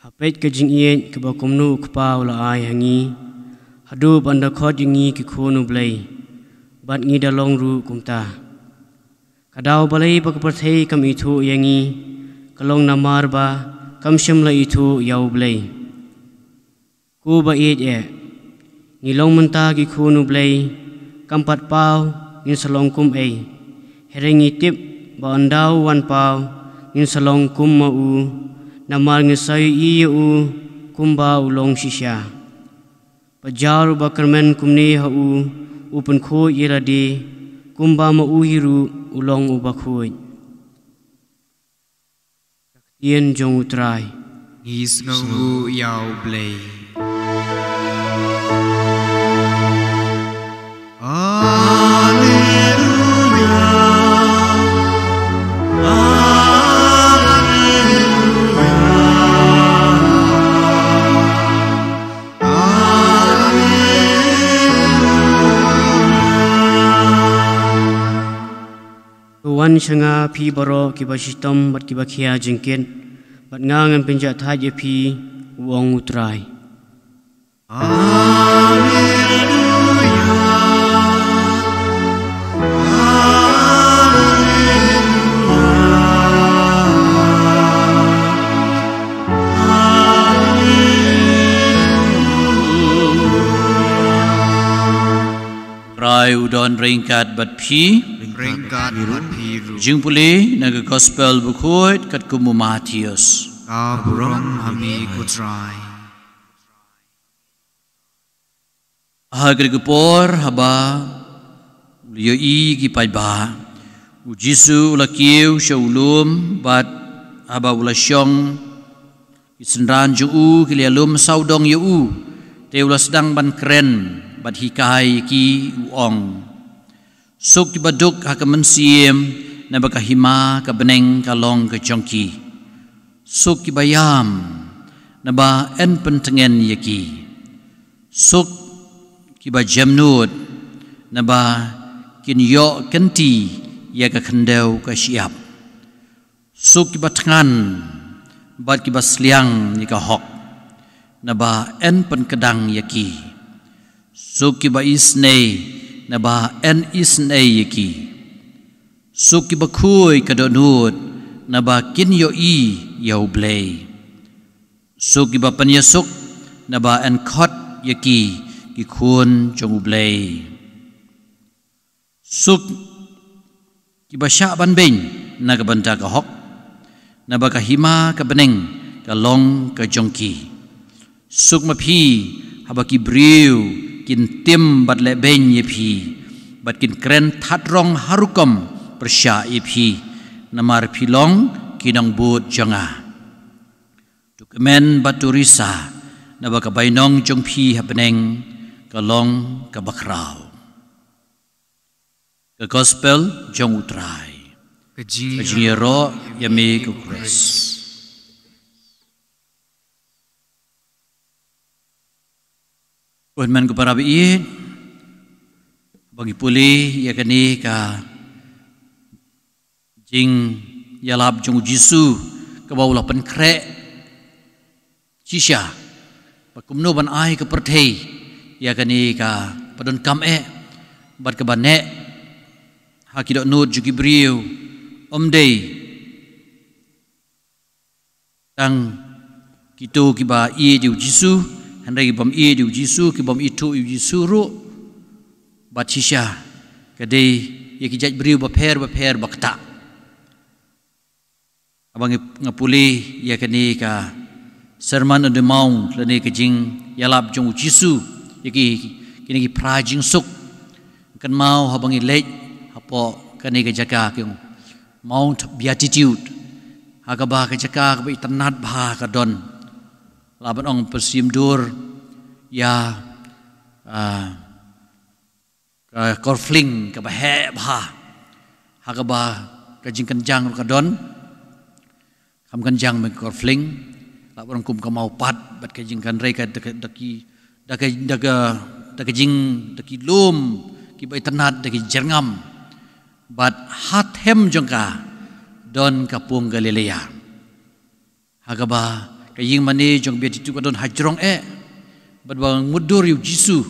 ha peit ka jingïeit kaba kumno u Kpa u la ai ha ngi, haduh ban da khot ïa ngi ki khun U Blei, bad ngi da long ruh kumta. Ka daw balei ba ka pyrthei kam ithuh ïa ngi, ka long namar ba kam shym la ithuh ïa U Blei. Ko ba ïeit eh, ngi long mynta ki khun U Blei, kam pat paw ngin sa long kum ei. Hynrei ngi tip ba ynda u wan paw, ngin sa long kum ma u, namar ngin sa ïohi ïa u kumba u long shisha. Bad jar uba kyrmen kumne ha u, u pynkhuid ïa lade, kumba ma u hi ruh u long uba khuid. Ka ktien jong U Trai. Ngi sngewnguh ïa U Blei. Alleluia. Alleluia. Alleluia. To wan sha nga phi baroh kiba shitom bad kiba khia jingkit, bad nga ngan pynjahthait ïa phi, u ong U Trai. Alleluia. Alleluia. Alleluia. Trai u don ryngkat bad phi. Ryngkat bad phi ruh. Jingpule na ka Gospel Bakhuid katkum u Mathaios. Ka burom ha me ko Trai. Ha kata ka por haba u la ïohi ki paidbah, u Jisu u la kiew sha u lum, bad haba u la shong, ki synran jong u ki la ïalum sawdong ïa u, te u la sdang ban kren bad hikai ïa ki, u ong: Suk kiba duk ha ka mynsiem, naba ka hima ka bneng ka long ka jong ki. Suk kiba ïam, naba yn pyntngen ïa ki. Suk kiba jemnud, naba kin ïoh kynti ïa ka khyndew ka shyiap. Suk kiba thngan bad kiba sliang ïa ka hok, naba yn pynkdang ïa ki. Suk kiba isynei, naba yn isynei ïa ki. Suk kiba khuid ka dohnud, naba kin ïohi ïa U Blei. Suk kiba pynïasuk, naba yn khot ïa ki ki khun jong U Blei. Suk kiba shah ban beiñ na ka bynta ka hok, naba ka hima ka bneng ka long ka jong ki. Suk ma phi haba ki briew kin tim bad leh beiñ ïa phi, bad kin kren thadrong ha rukom pyrshah ïa phi, namar phi long ki nongbud jong nga. To kmen bad to risa, naba ka bainong jong phi ha bneng ka long kaba khraw. The Gospel jong U Trai. Ka jingïaroh ïa me ko Khrist. Ko hynmen ko para baieit, ba ngi pule ïa kane ka jingïalap jong U Jisu kaba u la pynkhreh shisha ba kumno ban ai ka pyrthei ïa kane kaba donkam eh bad kaba neh ha ki dohnud jong ki briew, ym dei tang kito kiba ïeit ïa U Jisu, hynrei ki bym ïeit ïa U Jisu, ki bym ithuh ïa U Jisu ruh. Bad shisha ka dei ïa ki jait briew bapher bapher ba ktah. Haba ngi, nga pule ïa kane ka Sermon on the Mount lane ka jingïalap jong U Jisu ïa ki, kine ki phra jingsuk, kynmaw haba ngi leit hapoh kane ka jaka ka Mount Beatitude, ha kaba ka jaka kaba itynnad bha ka don. Lah ban ong, pynshim dur ïa, ah, ka korfling kaba heh bha, ha kaba ka jingkynjang ruh ka don. Kam kynjang me ka korfling, lah ban ong kum ka mawpat, bad ka jingkynrei ka da ka, da ki, da ka, da ka, da ka jing, da ki lum kiba itynnad, da ki jyrngam. Bad ha them jong ka don ka pung Galilea, ha kaba ka ïing mane jong Beatitude ka don hajrong eh. Bad ba mutdur ïa U Jisu,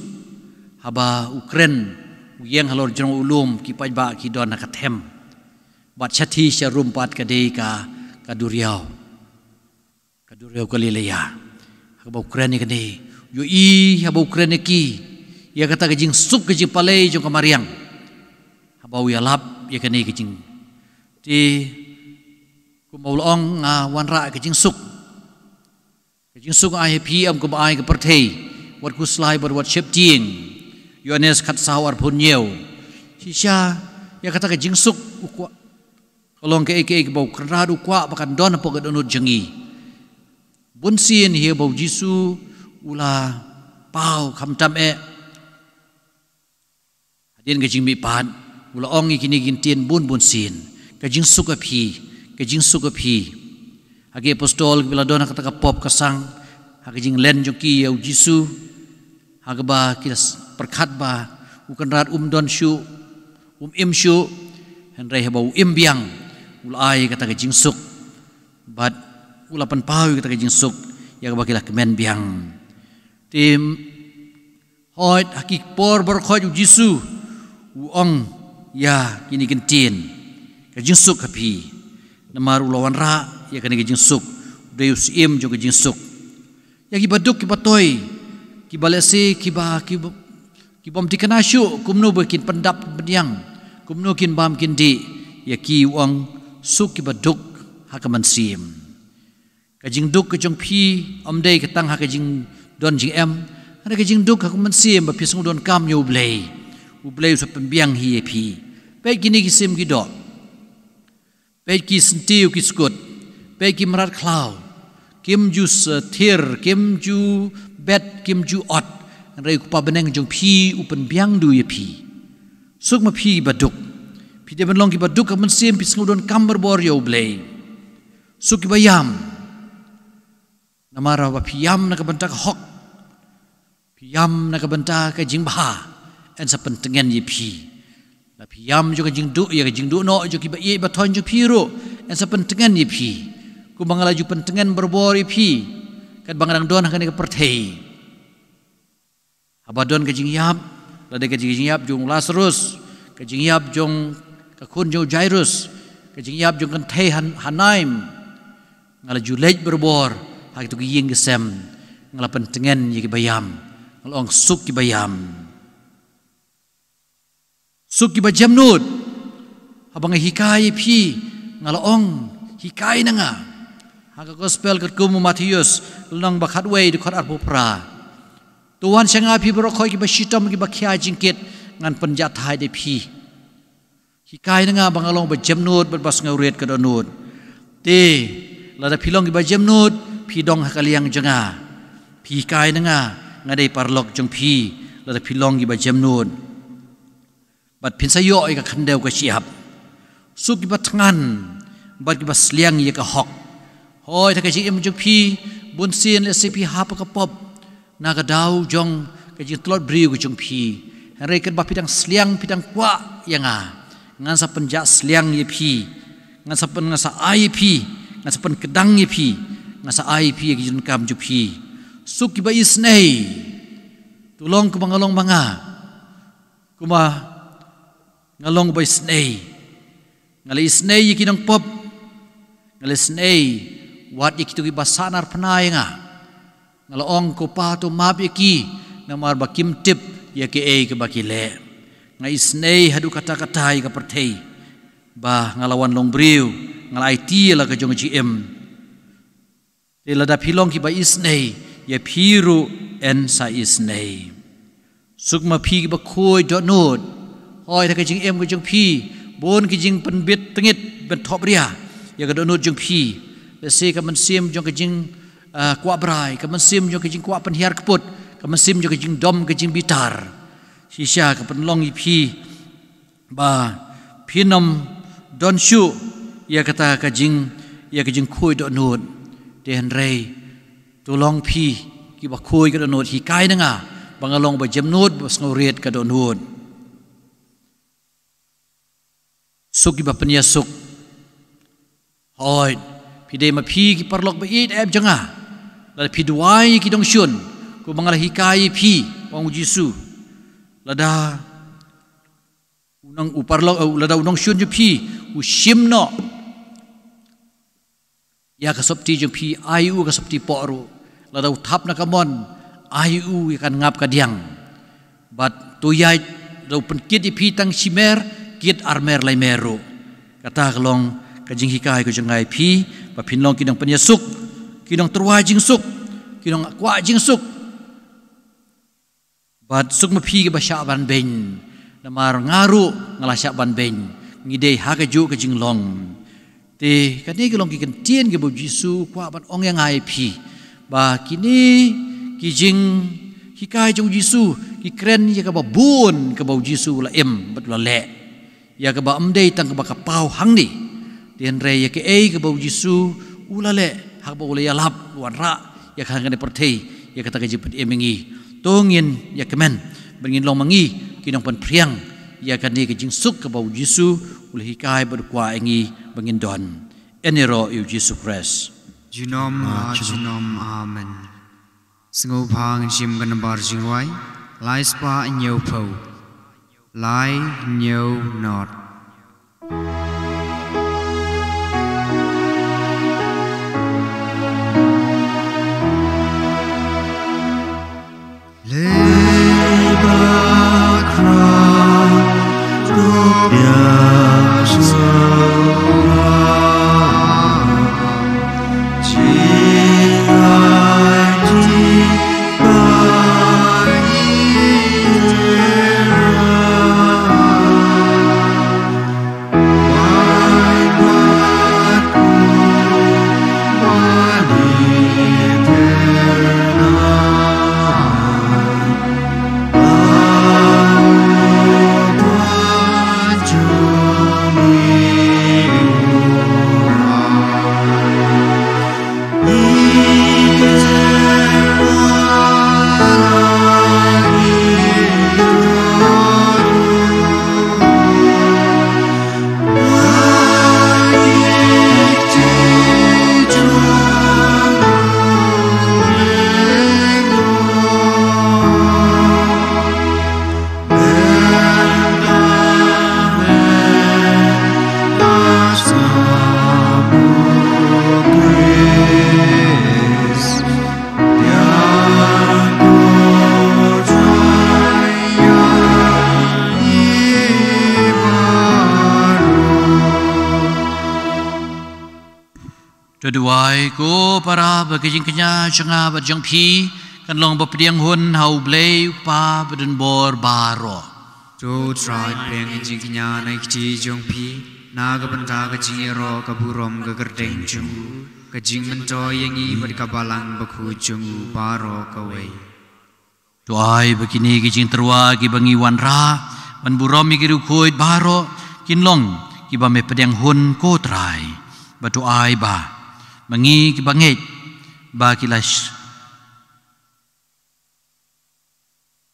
haba u kren, u ïeng halor jrong u lum, ki paidbah ki don ha ka them. Bad shathie sharum pat ka dei ka, ka duriaw, ka duriaw Galilea. Ha kaba u kren ïa kane, ïohi haba u kren ïa ki ïa kata ka jingsuk, ka jingpalei jong ka mariang, haba u ïalap ïa kane ka jing. Te kumba u la ong, nga wanrah ka jingsuk. Ka jingsuk ai ha phi, ym kumba ai ka pyrthei. Wat khuslai bad wat sheptieng. Ïoannis khatsaw, arphew hynñiew. Shisha ïa kata ka jingsuk u kwah, ka long kaei kaei kaba u Kynrad u kwah ba kan don hapoh ka dohnud jong ngi. Bunsien hi ba U Jisu u la paw, khamtam eh hadien ka jingmihpat, u la ong ïa kine ki ktien bun bun sien: Ka jingsuk ha phi, ka jingsuk ha phi. Ha ki apostol kiba la don ha kata ka pop ka sang, ha ka jinglen jong ki ïa U Jisu, ha kaba ki la s-, pyrkhat ba u Kynrad um don shuh, um im shuh, hynrei haba u im biang, u la ai kata ka jingsuk. Bad u la pynpaw ïa kata ka jingsuk ïa kaba ki la kmen biang. Te hooid, ha ki por baroh khoit U Jisu u ong ïa kine ki ktien: Ka jingsuk ha phi. Namar u la wanrah ïa kane ka jingsuk, u dei u Syiem jong ka jingsuk. Ïa kiba duk kiba toi, kiba lehse kiba, kiba, ki bym thikna shuh kumno ba kin pyndap pynbiang, kumno kin bam kin dih, ïa ki u ong: Suk kiba duk ha ka mynsiem. Ka jingduk ka jong phi ym dei ka tang ha ka jingdon jingem, hynrei ka jingduk ha ka mynsiem ba phi sngewdonkam ïa U Blei. U Blei u sa pynbiang hi ïa phi. Peit kine ki sim ki doh. Peit ki syntiew ki skud. Peit ki mrad khlaw. Kim ju s-, thir, kim ju bet, kim ju ot. Hynrei U Kpa bneng jong phi u pynbiang duh ïa phi. Suk ma phi kiba duk. Phi dei ban long kiba duk ha ka mynsiem, phi sngewdonkam barabor ïa U Blei. Suk kiba ïam. Namar ba phi ïam na ka bynta ka hok, phi ïam na ka bynta ka jingbha, yn sa pyntngen ïa phi. La phi ïam jong ka jingduh, ïa ka jingduh noh jong kiba ïeit ba thoiñ jong phi ruh, yn sa pyntngen ïa phi. Kumba nga la ju pyntngen barabor ïa phi katba nga dang don ha kane ka pyrthei. Haba don ka jingïap, lada ka jingïap jong u Lasarus, ka jingïap jong ka khun jong u Jairus, ka jingïap jong ka kynthei Han-, ha Nain, nga la ju leit barabor ha kito ki ïing ki sem, nga la pyntngen ïa kiba ïam, nga la ong: Suk kiba ïam. Suk kiba jemnud. Haba nga hikai ïa phi, nga la ong: Hikai na nga. Ha ka Gospel katkum u Mathaios, lynnong ba khatwei, dkhot arphew phra: To wan sha nga phi baroh khoit kiba shitom, kiba khia jingkit, ngan pynjahthait ïa phi. Hikai na nga ba nga long ba jemnud bad ba sngewrit ka dohnud. Te lada phi long kiba jemnud, phi dong ha ka liang jong nga. Phi hikai na nga, nga dei paralok jong phi, lada phi long kiba jemnud. bad phin sa ïoh ïa ka khyndew ka shyiap. Suk kiba thngan bad kiba sliang ïa ka hok. Hooid, ha ka jingim jong phi, bunsien lehse phi hap ha ka pop na ka daw jong ka jingtlot briew ka jong phi. Hynrei katba phi dang sliang, phi dang kwah ïa nga, ngan sa pynjah sliang ïa phi. Ngan sa pyn, ngan sa ai ïa phi, ngan sa pynkdang ïa phi, ngan sa ai ïa phi ïa ka jingdonkam jong phi. Suk kiba isynei. To long kumba nga long ma nga. Kumba nga long ba isynei. Nga la isynei ïa ki nongpop. Nga la isynei wat ïa kito kiba sahnarphna ïa nga. Nga la ong, ko Pa, to map ïa ki, namar ba kim tip ïa kaei kaba ki leh. Nga isynei haduh katta katta ïa ka pyrthei ba nga la wan long briew, nga la aiti ïa la ka jong ka jingim. Te lada phi long kiba isynei, ïa phi ruh yn sa isynei. Suk ma phi kiba khuid dohnud. Hooid, ha ka jingim ka jong phi, bun ki jingpynbit tyngit, pynthop ria ïa ka dohnud jong phi. Lehse ka mynsiem jong ka jing, ah, kwah brai, ka mynsiem jong ka jingkwah pynhiar kput, ka mynsiem jong ka jingdom, ka jingbitar. Shisha ka pynlong ïa phi ba phin ym don shuh ïa kata ka jing, ïa ka jingkhuid dohnud. Te hynrei to long phi kiba khuid ka dohnud, hikai na nga ba nga long ba jemnud, ba sngewrit ka dohnud. Suk kiba pynïasuk. Hooid, phi dei ma phi ki paralok ba ïeit ep jong nga. Lada phi duwai ki dongshun, kumba nga la hikai ïa phi, ong u Jisu. Lada u nong, u paralok, eh, lada u nongshun jong phi u shim noh ïa ka sopti jong phi, ai u ka sopti poh ruh. Lada u thap na ka mon, ai u ïa ka ngap kadiang. Bad to ïaid, lada u pynkit ïa phi tang shimer, kit armer laimer ruh. Kata ka long ka jinghikai ka jong nga ïa phi, ba phin long ki nongpynïasuk, ki nongtyrwa jingsuk, ki nongkwah jingsuk. Bad suk ma phi kiba shah ban beiñ, namar nga ruh nga la shah ban beiñ. Ngi dei ha kajuh ka jinglong. Te kane ka long ki kyntien kiba u Jisu u kwah ban ong ïa nga ïa phi, ba kine ki jinghikai jong u Jisu ki kren ïa kaba bun kaba u Jisu u la im bad u la leh. Ïa kaba ym dei tang kaba ka paw hangne. Te hynrei ïa kaei kaba u Jisu u la leh, ha kaba u la ïalap, u wanrah ïa ka hangne pyrthei, ïa kata ka jingpynim ïa ngi. To ngin ïa kmen ban ngin long ma ngi ki nongpynphriang ïa kane ka jingsuk kaba u Jisu u la hikai bad u kwah ïa ngi ba ngin don. Yn ïaroh ïa u Jisu Khrist. Junom ha junom. Amen. Sngewbha ngin shim ka nambar jingrwai lai spah hynñiew phew. Lai hynñiew nod. To duwai ko para ba ka jingkñia jong nga bad jong phi kan long ba pdiang hun ha U Blei U Kpa badonbor baroh. To U Trai pdiang ka jingkñia na ki kti jong phi, na ka bynta ka jingïaroh ka burom ka kyrteng jong u, ka jingmyntoi ïa ngi bad ka balang bakhuid jong u baroh kawei. To ai ba kine ki jingtyrwa kiba ngi wanrah Ban burom ïa ki riewkhuid baroh, kin long kiba me pdiang hun, ko Trai. Bad to ai ba ma ngi kiba ngeit ba ki la sh-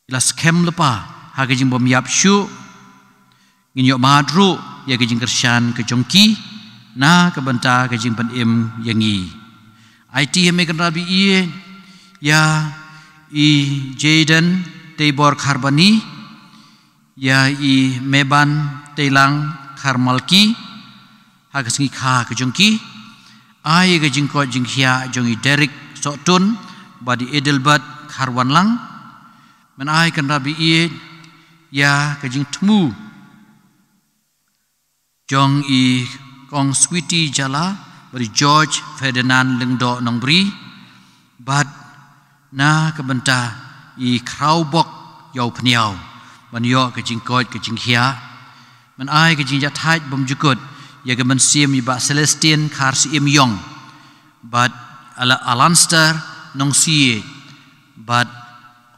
ki la skhem lypa ha ka jingbymïap shuh, ngin ïoh mad ruh ïa ka jingkyrshan ka jong ki na ka bynta ka jingpynim ïa ngi. Aiti ha me Kynrad ba ïeit ïa i Jayden Teibor Kharbani, ïa i Meban Teilang Kharmalki ha ka sngi kha ka jong ki. Ai ïa ka jingkoit jingkhiah jong i Derek Sohtun bad i Edelbert Kharwanlang. Men ai Kynrad ba ïeit ïa ka jingthmu jong i Kong Sweety Jala bad i George Ferdinand Lyngdoh Nongbri, bad na ka bynta i Khrawbok Ïawphniaw ban ïoh ka jingkoit ka jingkhiah. Men ai ka jingjahthait bymjukut ïa ka mynsiem i Bah Celestine Kharsyiemïong bad Ala- Alanster Nongsiej bad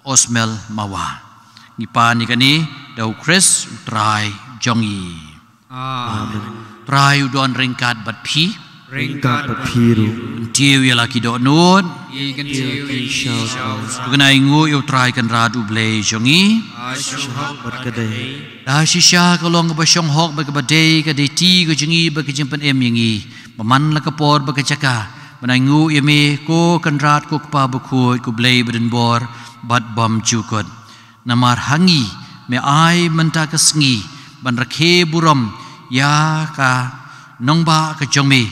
Osmel Mawa. Ngi pan ïa kane da u Khrist u Trai jong ngi. Amen. Trai u don ryngkat bad phi. Ryngkat bad phi ruh. Kyntiew ïa la ki dohnud. Ngi kyntiew ïa ki shaw. To ngin ainguh ïa u Trai Kynrad u Blei jong ngi. Ka shong hok bad ka dei. Da shisha ka long kaba shong hok bad kaba dei ka duty ka jong ngi bad ka jingpynim ïa ngi ba man la ka por bad ka jaka ban ainguh ïa me, ko Kynrad, ko Kpa bakhuid, ko Blei badonbor bad bymjukut. Namar ha ngi me ai mynta ka sngi ban rakhe burom ïa ka nongbah ka jong me,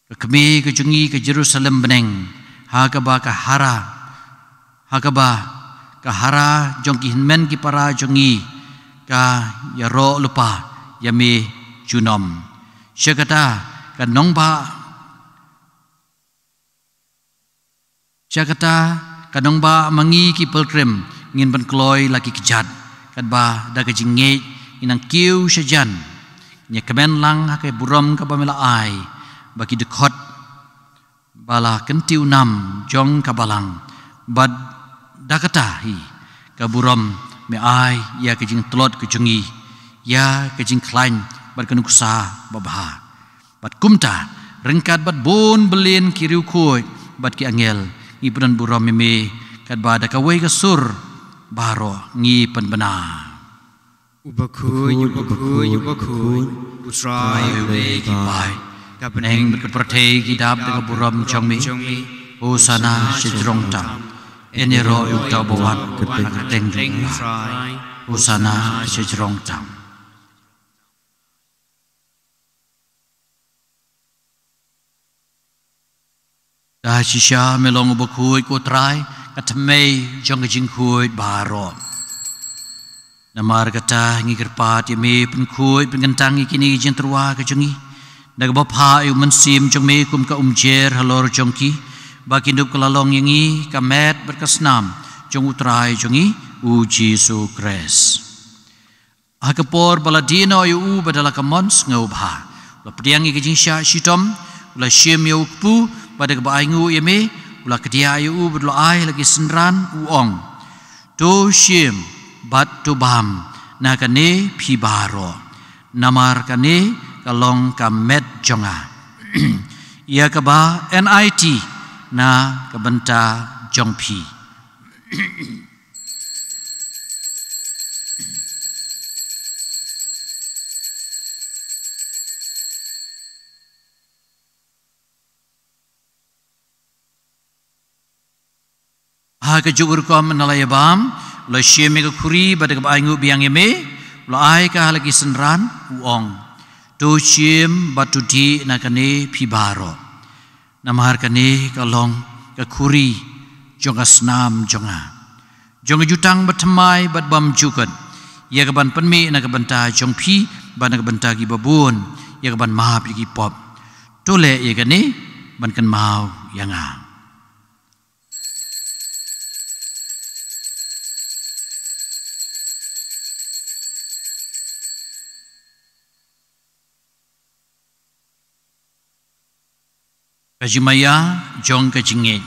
ka kmie ka jong ngi ka Jerusalem bneng, ha kaba ka hara, ha kaba ka hara jong ki hynmen ki para jong ngi ka ïaroh lypa ïa me junom. Sha kata ka nongbah Sha kata ka nongbah ma ngi ki pilgrim ngin pynkloi la ki kjat, katba da ka jingngeit ngin nang kiew shajan. Ngin ïa kmen lang ha ka burom kaba me la ai ba ki dkhot ba la kyntiew nam jong ka balang, bad da kata hi ka burom me ai ïa ka jingtlot ka jong ngi ïa ka jingkhlaiñ bad ka nuksa babha. Bad kumta, ryngkat bad bun billion ki riewkhuid bad ki angel, ngi pynburom ïa me, katba da kawei ka sur baroh ngi pynbna. U bakhuid, u bakhuid, u bakhuid, u Trai U Blei ki paid. Ka bneng bad ka pyrthei ki dap da ka burom jong me. Hosana sha jrong tam. Yn ïaroh ïa uta uba wan ha ka kyrteng jong U Trai. Hosana sha jrong tam. Da shisha me long u bakhuid, ko Trai, ka thymmei jong ka jingkhuid baroh. Namar kata ngi kyrpad ïa me, pynkhuid pynkyntang ïa kine ki jingtyrwa ka jong ngi, da kaba phah ïa u Mynsiem jong me kum ka umjer halor jong ki, ba kin dup ka la long ïa ngi ka met bad ka snam jong U Trai jong ngi, U Jisu Khrist. Ha ka por ba la die noh ïa u bad da la ka mon sngewbha, u la pdiang ïa ka jingshah shitom, u la shim ïa u kpu, bad da kaba ainguh ïa me, u la kdiah ïa u bad u la ai ha la ki synran, u ong: To shim bad to bam na kane phi baroh, namar kane ka long ka met jong nga, ïa kaba yn aiti na ka bynta jong phi. Ha kajuh ka rukom, ynda la ïa bam, u la shim ïa ka khuri, bad da kaba ainguh biang ïa me, u la ai ka ha la ki synran, u ong: To shim bad to dih na kane phi baroh, namar kane ka long ka khuri jong ka snam jong nga, jong ka jutang bathymmai bad bymjukut, ïa kaban pynmih na ka bynta jong phi bad na ka bynta kiba bun, ïa kaban map ïa ki pop. To leh ïa kane ban kynmaw ïa nga. Ka jingmaïa jong ka jingngeit.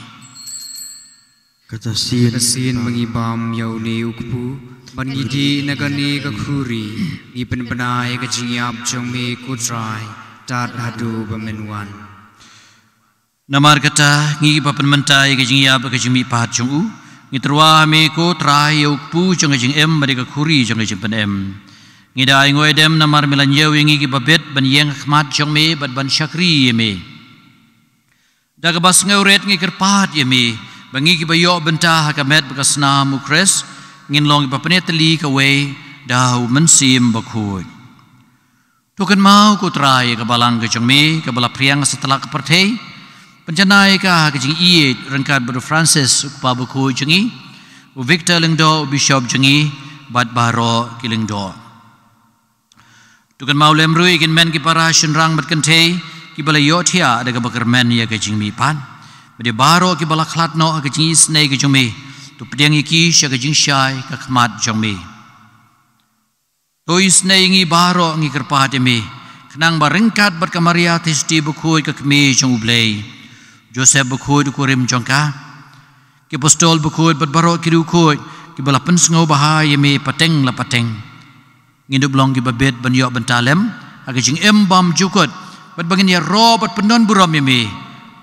Kata sien, kata sien ba ngi bam ïa une u kpu, Ban ngi dih na kane ka khuri, ngi pynbna ïa ka jingïap jong me ko Trai, tad haduh ba men wan. Namar kata, ngi ba pynmynta ïa ka jingïap ka jingmihpat jong u, ngi tyrwa ha me ko Trai ïa u kpu jong ka jingim bad ïa ka khuri jong ka jingpynim. Ngi da ai nguh ïa dem namar me la ñiew ïa ngi kiba bit ban ïeng ha khmat jong me bad ban shakri ïa me. Da kaba sngewrit ngi kyrpad ïa me, ba ngi kiba ïoh bynta ha ka met bad ka snam u Khrist, ngin long kiba pynïatylli kawei da u Mynsiem Bakhuid. To kynmaw ko Trai ïa ka balang ka jong me, kaba la phriang satlak ka pyrthei, pynjanai ka ha ka jingïeit ryngkat bad u Francis u kpa bakhuid jong ngi, u Victor Lyngdoh u bishop jong ngi, bad baroh ki lyngdoh. To kynmaw lem ruh ïa ki hynmen ki para shynrang bad kynthei, kiba la ïohthiah da kaba kyrmen ïa ka jingmihpat. Bad ïa baroh kiba la khlad noh ha ka jingisynei ka jong me, to pdiang ïa ki sha ka jingshai ka khmat jong me. To isynei ïa ngi baroh ngi kyrpad ïa me, khnang ba ryngkat bad ka Maria Theisotti bakhuid ka kmie jong u Blei, Joseph bakhuid u kurim jong ka, ki apostol bakhuid bad baroh ki riewkhuid, kiba la pynsngewbha ïa me pateng la pateng, ngin dup long kiba bit ban ïoh bynta lem ha ka jingim bymjukut, bad ba ngin ïaroh bad pyndonburom ïa me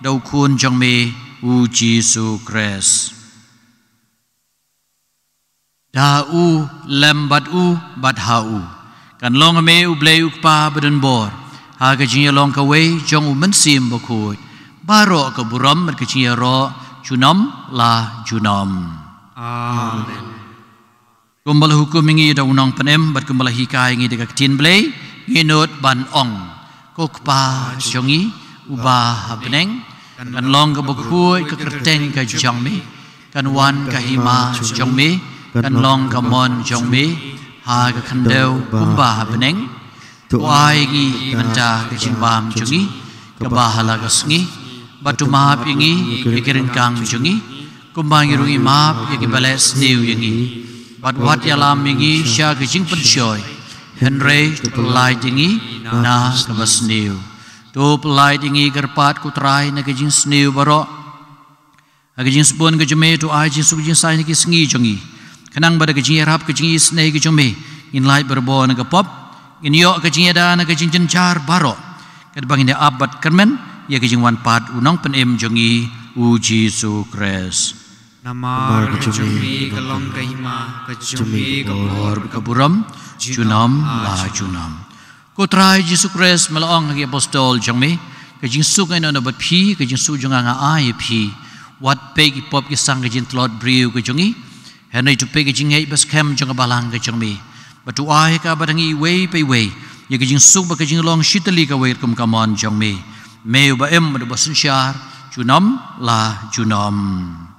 da u Khun jong me u Jisu Khrist. Da u, lem bad u, bad ha u, kan long ha me u Blei u Kpa badonbor, ha ka jingïalong kawei jong u Mynsiem Bakhuid, baroh ka burom bad ka jingïaroh junom la junom. Amen. Kumba la hukum ïa ngi da u Nongpynim bad kumba la hikai ïa ngi da ka Ktien Blei, ngin nud ban ong: Ko Kpa jong ngi uba ha bneng, kan long kaba khuid ka kyrteng ka jong me, kan wan ka hima jong me, kan long ka mon jong me ha ka khyndew kumba ha bneng. To ai ïa ngi mynta ka jingbam jong ngi kaba ha la ka sngi, bad to map ïa ngi ïa ki ryngkang jong ngi, kumba ngi ruh ngi map ïa kiba leh sniew ïa ngi. Bad wat ïalam ïa ngi sha ka jingpynshoi, hynrei to pyllait ïa ngi na kaba sniew. To pyllait ïa ngi kyrpad ko Trai na ka jingsniew baroh. Ha ka jingsbun ka jong me to ai jingsuk jingsaiñ ha ki sngi jong ngi, khnang ba da ka jingïarap ka jingisynei ka jong me, ngin lait barabor na ka pop, ngin ïoh ka jingïada na ka jingjynjar baroh, katba ngin ïa ap bad kyrmen ïa ka jingwan pat u Nongpynim jong ngi u Jisu Khrist. Namar ka jong me ka long ka hima, ka jong me ka bor, ka burom junom la junom. Ko Trai Jisu Khrist, me la ong ha ki apostol jong me: Ka jingsuk nga ai noh bad phi, ka jingsuk jong nga nga ai ïa phi. Wat peit ki pop ki sang ka jingtlot briew ka jong ngi, hynrei to peit ka jingngeit baskhem jong ka balang ka jong me. Bad to ai ha ka bad ha ngi iwei pa iwei ïa ka jingsuk bad ka jinglong shitylli kawei kum ka mon jong me, me uba im bad uba synshar junom la junom.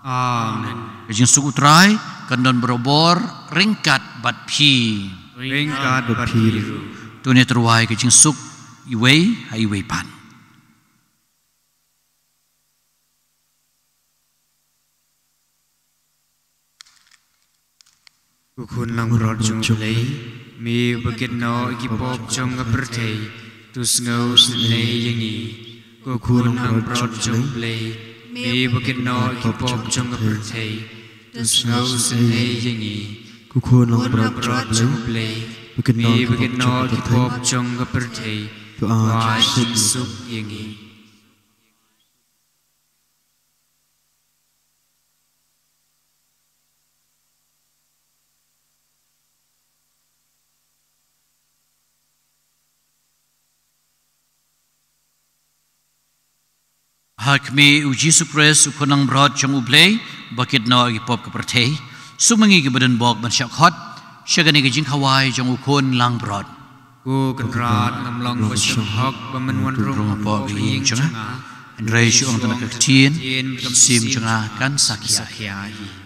Amen. Ka jingsuk u Trai kan don barabor ryngkat bad phi. Ryngkat bad phi ruh. To ngin ïatyrwa ïa ka jingsuk iwei ha iwei pat. Ko Khun langbrot jong U Blei, me uba kit noh ïa ki pop jong ka pyrthei, to sngewsynei ïa ngi. Ko Khun langbrot jong U Blei, me uba kit noh ïa ki pop jong ka pyrthei, to sngewsynei ïa ngi. Ko Khun langbrot jong U Blei, me uba kit noh ïa ki pop jong ka pyrthei, to ai jingsuk ïa ngi. Ha khmih U Jisu Khrist, U Khun langbrot jong U Blei, ba kit noh ïa ki pop ka pyrthei, suk ma ngi kiba don bok ban shah khot sha kane ka jingkhawai jong U Khun langbrot. Ko Kynrad, ngam long ba sngewhok ba men wan rung hapoh ka ïing jong nga, hynrei shu ong tang ka ktien, ka mynsiem jong nga kan sa khia hi.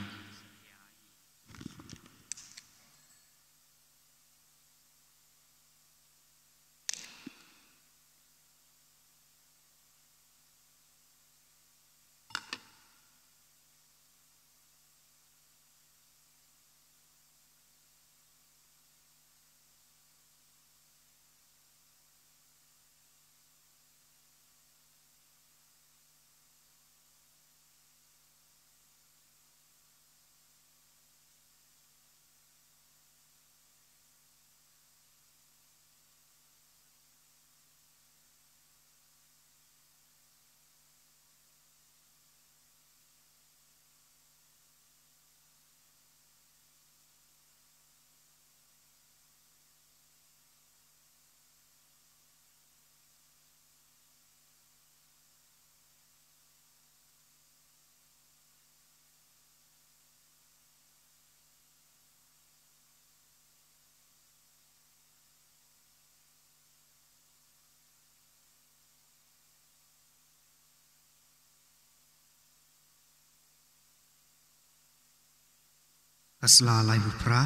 Ka sla laiphew phra.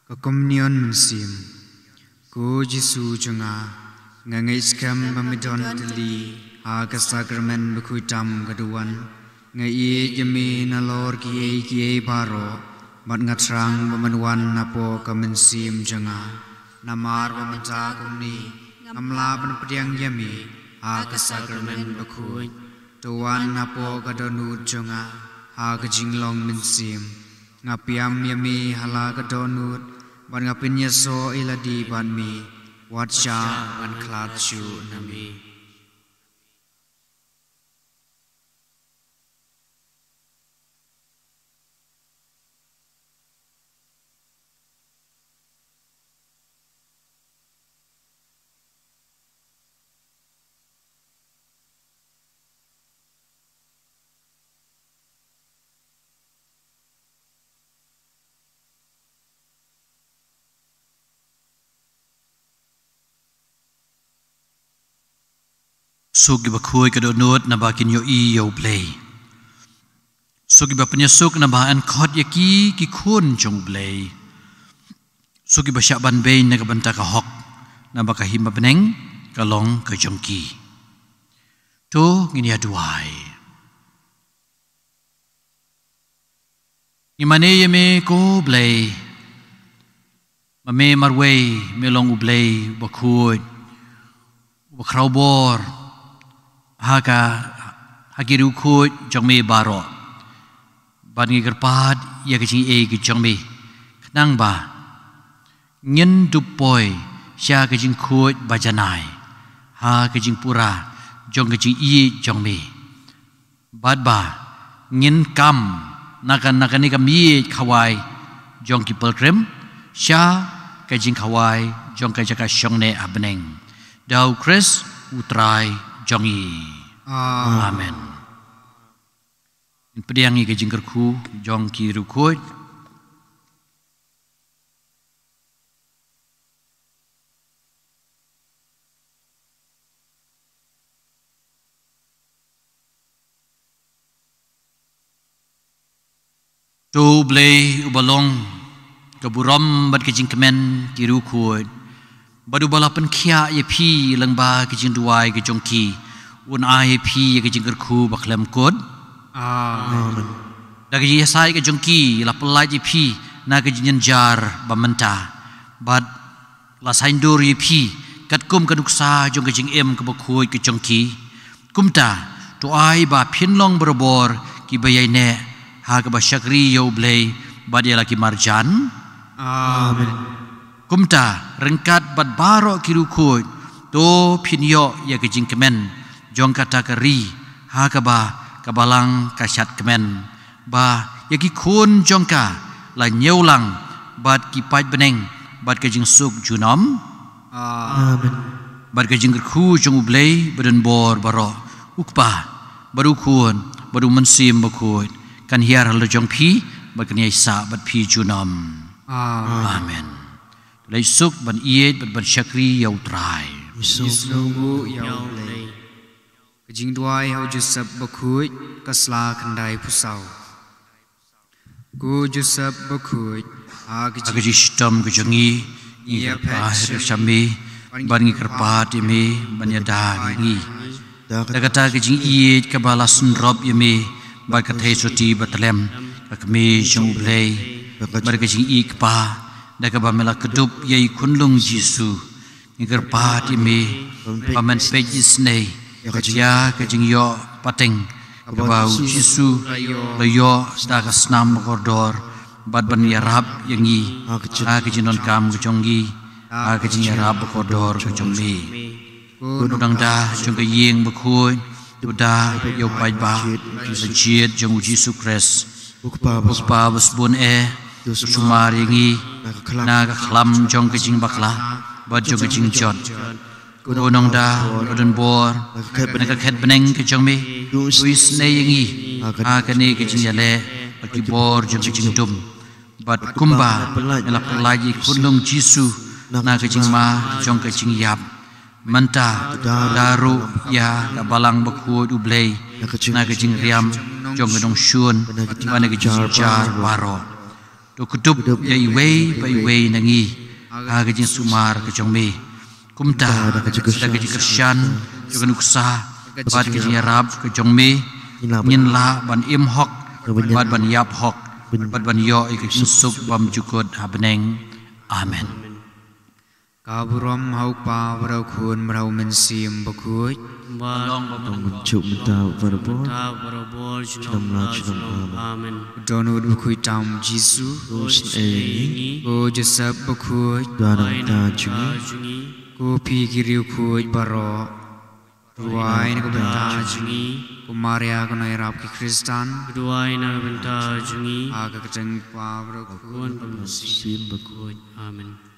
Ka Komunion Mynsiem. Ko Jisu jong nga, nga ngeit skhem ba me don tylli ha ka sakramen bakhuid tam ka duwan. Nga ïeit ïa me nalor kiei kiei baroh, bad nga thrang ba men wan hapoh ka mynsiem jong nga. Namar ba mynta kumne ngam lah ban pdiang ïa me ha ka sakramen bakhuid. To wan hapoh ka dohnud jong nga ha ka jinglong mynsiem. Nga pdiang ïa me ha la ka dohnud, bad nga pynïasoh ïa lade bad me, wat shah ban khlad shuh na me. Suk kiba khuid ka dohnud naba kin ïohi ïa U Blei. Suk kiba pynïasuk naba yn khot ïa ki ki khun jong U Blei. Suk kiba shah ban beiñ na ka bynta ka hok naba ka hima bneng ka long ka jong ki. To ngin ïa duwai. Ngi mane ïa me ko Blei, ba me marwei me long U Blei uba khuid, uba khrawbor ha ka, ha ki riewkhuid jong me baroh. Bad ngi kyrpad ïa ka jingïeit ka jong me, khnang ba ngin dup poi sha ka jingkhuid ba janai ha ka jingpura jong ka jingïeit jong me. Bad ba ngin kam na ka, na kane ka miej khawai jong ki pilgrim sha ka jingkhawai jong ka jaka shongneh ha bneng. Da U Khrist U Trai jong ngi. Amen. Amen. Ngin pdiang ïa ka jingkyrkhu jong ki riewkhuid. To U Blei uba long ka burom bad ka jingkmen ki riewkhuid, bad uba la pynkhiah ïa phi lyngba ka jingduwai ka jong ki, un ai ïa phi ïa ka jingkyrkhu ba khlem kut. Amen. Da ka jingïasaid ka jong ki la pyllait ïa phi na ka jingjynjar ba mynta, bad la saiñdur ïa phi katkum ka nuksa jong ka jingim kaba khuid ka jong ki. Kumta, to ai ba phin long barabor kiba ïaineh ha kaba shakri ïa U Blei bad ïa la ki marjan. Amen. Kumta, ryngkat bad baroh ki riewkhuid, to phin ïoh ïa ka jingkmen jong kata ka ri ha kaba ka balang ka shad kmen, ba ïa ki khun jong ka la ñiewlang bad ki paid bneng bad ka jingsuk junom. Amen. Bad ka jingkyrkhu jong U Blei badonbor baroh, U Kpa, bad U Khun, bad U Mynsiem Bakhuid, kan hiar halor jong phi bad kan ïaisah bad phi junom. Amen. Amen. To leit suk ban ïeit bad ban shakri ïa U Trai. Ngi sngewnguh ïa U Blei. Ka jingduwai ha u Joseph Bakhuid, ka sla khyndaiphew saw. Ko Joseph Bakhuid, ha ka jingshitom ka jong ngi, ngi ïa phet sha me, bad ngi kyrpad ïa me ban ïada ïa ngi. Da kata ka jingïeit kaba la synrop ïa me bad ka theisotti bathylliem, ka kmie jong U Blei, bad ka jingïeit kpa, da kaba me la kdup ïa i khunlung Jisu. Ngi kyrpad ïa me ba men peit isynei ïa ka jingïoh pateng kaba u Jisu u la ïoh da ka snam bakordor, bad ban ïarap ïa ngi ha ka jingdonkam ka jong ngi ha ka jingïarap bakordor ka jong me. Ko nongda jong ka ïing bakhuid, to da ïa u paidbah ka jied jong u Jisu Khrist. Ko Kpa ba sbun eh, to sumar ïa ngi na ka khlam jong ka jingbakla bad jong ka jingjot. Ko nongda badonbor na ka khet bneng ka jong me, to isynei ïa ngi ha kane ka jingïaleh bad ki bor jong ka jingdum. Bad kumba me la pyllait ïa i khunlung Jisu na ka jingma jong ka jingïap, mynta da ruh ïa ka balang bakhuid U Blei na ka jingriam jong ka nongshun bad na ka jingjynjar baroh. To kdup ïa iwei pa iwei na ngi ha ka jingsumar ka jong me. Kumta da ka jingkyrshan jong ka nuksa bad ka jingïarap ka jong me, ngin lah ban im hok bad ban ïap hok bad ban ïoh ïa ka jingsuk bymjukut ha bneng. Amen. Ka burom ha u Kpa bad ha u Khun bad ha u Mynsiem Bakhuid. Ba long ba mynta bad barabor. Mynta bad barabor, junom la junom. Amen. Don u Bakhuid tam Jisu. Ko Joseph Bakhuid. Duwai na ka bynta jong ngi. Ko phi ki riewkhuid baroh. Duwai na ka bynta jong ngi. Ko Maria ka nongïarap ki Khristan. Duwai na ka bynta jong ngi. Ha ka kyrteng u Kpa bad u Khun bad u Mynsiem Bakhuid. Amen.